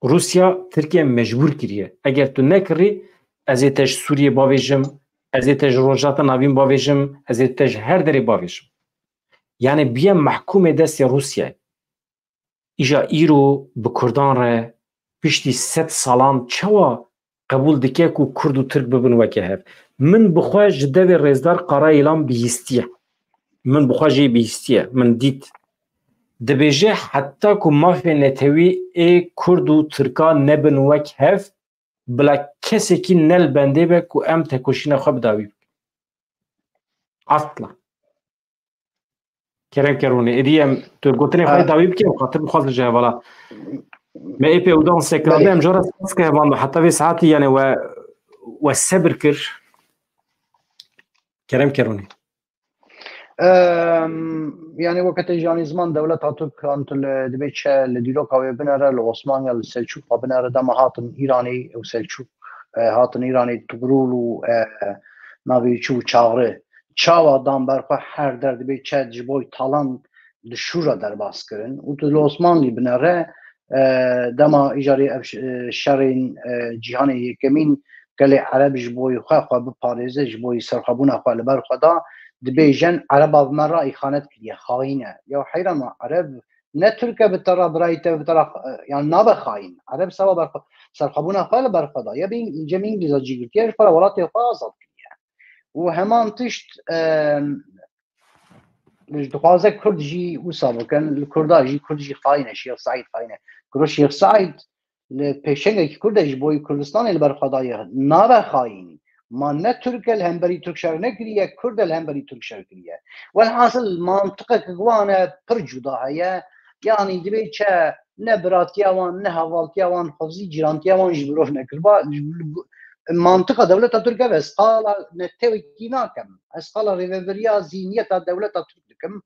Rûsya Tirkiye mecbûr kiriye. Eger tu nekirî, ez ê te ji Sûriyê bavêjim, ez ê te ji Rojhilata Navîn bavêjim, ez ê te ji her derê bavêjim. Yani biye mehkûmê destê Rûsyayê. Îja îro bi Kurdan re piştî sed salan çawa qebûl dike ku Kurd û Tirk bibin weke hev? Min bi xwe ji devê Rêzdar Karayilan bihîstiye. Min bi xwe jê bihîstiye. Min dît. Dibêje heta ku mafê netewî ê Kurd û Tirka nebin wek hev, bila kesekî ne li bendê be ku em tekoşîna xwe bi dawî bikin. Asla. Kerem ke Ronî, êdî em tu gotinê xwe Ha. dawî bike, xatir bixwazin ji hevala. Me ê pê ûdan sekrande, Belê. em jara spas ke hevan heta vê saetî, yani we, we sebir kir. Kerem ke Ronî. Em, yani weke te jî anî ziman dewleta Tirk an tu li, dibê çi li dîroka wê binere, li Osmaniya, li Selçûka binere, dema hatin Îranê û Selçûk, e, hatin Îranê Tugrul û, e, navê çi û Çağrı. Çawa dan ber xwe her der dibê çi ji bo talan di şûra derbas kirin û tu li Osmanlî binere, e, dema îcarê ev ş-, e, şerên, e, cîhanê yekemîn gelê Ereb ji bo xwe xwe biparêze, ji bo serxwebûna xwe li ber xwe da, dibêjin Ereba bi me re îxanet kiriye, xayîn e. Ya heyran me, Ereb ne Tirk e bi te re, birayê te bi te re, e, yani nabe xayîn. Ereb seba berxwe-, serxwebûna xwe li ber xwe daye. Bi În-, cem Îngilîza cî girtiye, ji xwe re welatê xwe azad kiriye. Û heman tişt, e, dixwaze Kurd jî wisa bikin, li Kurda jî, Kurd jî xayîn e, Şêx Seîd xayîn e. Kuro Şêx Seîd li pêşengekî Kurd e, ji bo Kurdistanê li ber xwe daye, nabe xayîn. Ma ne Tirk e li hemberî Tirk şer nekiriye, Kurd e li hemberî Tirk şer kiriye. Welhasil mantiqek wan e pir cuda heye. Yanî dibê çi ne biratiya wan, ne hevaltiya wan, xwezî cîrantiya wan ji mirov nekiriba. Mantiqa dewleta Tirk ev e, ez qala netewekî nakim. Ez qala rêveberiya zîniyeta dewleta Tirk dikim.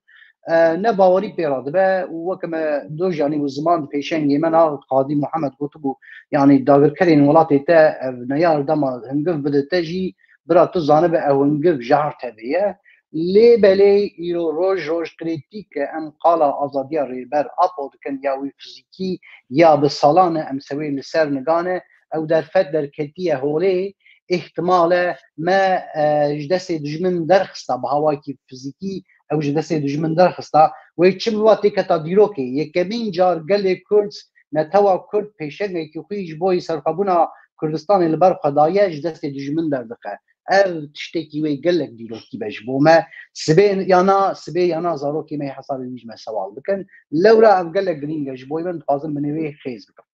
E, ne bawerî pê re dibe û weke me doj, yanî û ziman di pêşengê me, na Qadî Muhammed gotibû, yanî dagirkerên welatê te ev neyar dema hingiv bide te jî, bira tu zanibe ew hingiv ji her tevê ye. Lê belê îro roj roj krîtîk em qala azadiya Rêber Apo dikin, ya wî fizîkî ya bi salan e em sewê li ser nigane, ew derfet derketiye holê, îhtimal e me, e, ji destê dijmin derxista, bi hawakî fizîkî ew ji destê dijmin derxista. Wê çi biba têketa dîrokê. Yekemîn car gelê Kurd, netewa Kurd pêşengekî xwe ji bo serxwebûna Kurdistanê li ber xwe daye, ji destê dijmin derdixe. Ev tiştekî wê gelek dîrokî be ji bo me. Sibê ya na, sibê ya na zarokê me yê hesabê wî ji me sewal bikin. Lewra ev gelek girîng e, ji bo min dixwazim binê wê xêz bikim.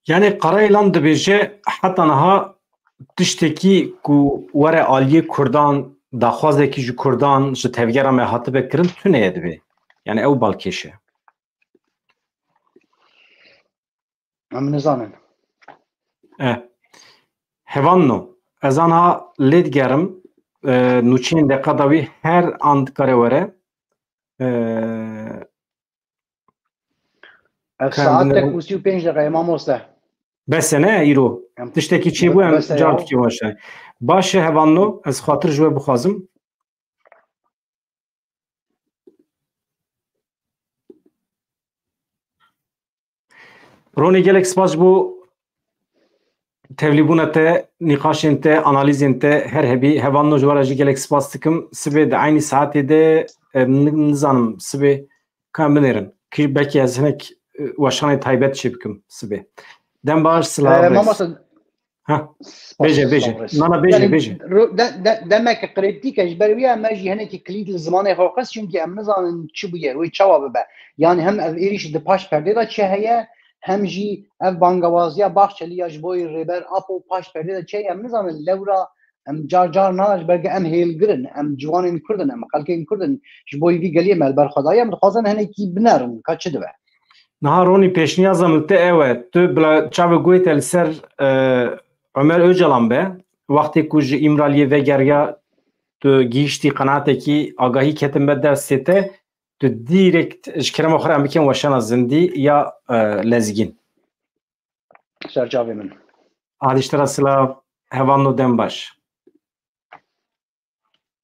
Yani Karayilan dibêje heta niha tiştekî ku were aliyê Kurdan, daxwazekî ji Kurdan, ji tevgera me hatibe kirin, tune ye dibê. Yani ew balkêş e. Em nizanin. E. Hevanno, ez aniha lê digerim, e, nûçeyên deqa dawî her an dikare were. E, Ev saetek û sî û pênc deqe ye, mamoste. Bes e ne îro? Em, tiştekî çêbû, em bes e car ya. Dikê baş e. Baş e hevanno, ez xatir ji we bixwazim. Ronî, gelek spas ji bo tevlîbûna te, nîqaşên te, analîzên te, her hebî. Hevanno, ji we re jî gelek spas dikim. Sibê di eynî saetê de, e, ni-, nizanim, sibê ka em binêrin. Ki belkî ez hinek, e, weşanê taybet çê bikim sibê. Dem baş, silav, e, rêz. Mamoste, ha. Spas, bêje, bêje. Spas. Nana, bêje, yani, bêje. Ro-, de, de, demek krîtîk e, ji ber wî me jî hinekî kilît li zimanê xwe xist, çimkî em nizanin çi bûye, wê çawa bibe. Yani hem ev êrîş di paş perdê de çi heye, hem jî ev bangewaziya Bahçelî ya ji bo Rêber Apo paş perdê de çi heye, em nizanin lewra em car car nana ji ber ku em hêlgir in, em ciwanên Kurd in, em xelkên Kurd in, ji bo vî geliyê me li ber xwe daye, em dixwazin hinekî binerin ka çi dibe. Niha Ronî, pêşniyaza min li te ew e, tu bila çavê guhê te li ser, e, Omer Ocalan be, wextê ku ji Îmraliyê vegeriya, tu gihîştî qenatekî, agahî ketin be destê te, tu direkt ji kerema xwe re em bikin weşana zindî ya, e, lezgîn. Ser çavê min. Hadî ji te re silav, hevalno, dem baş.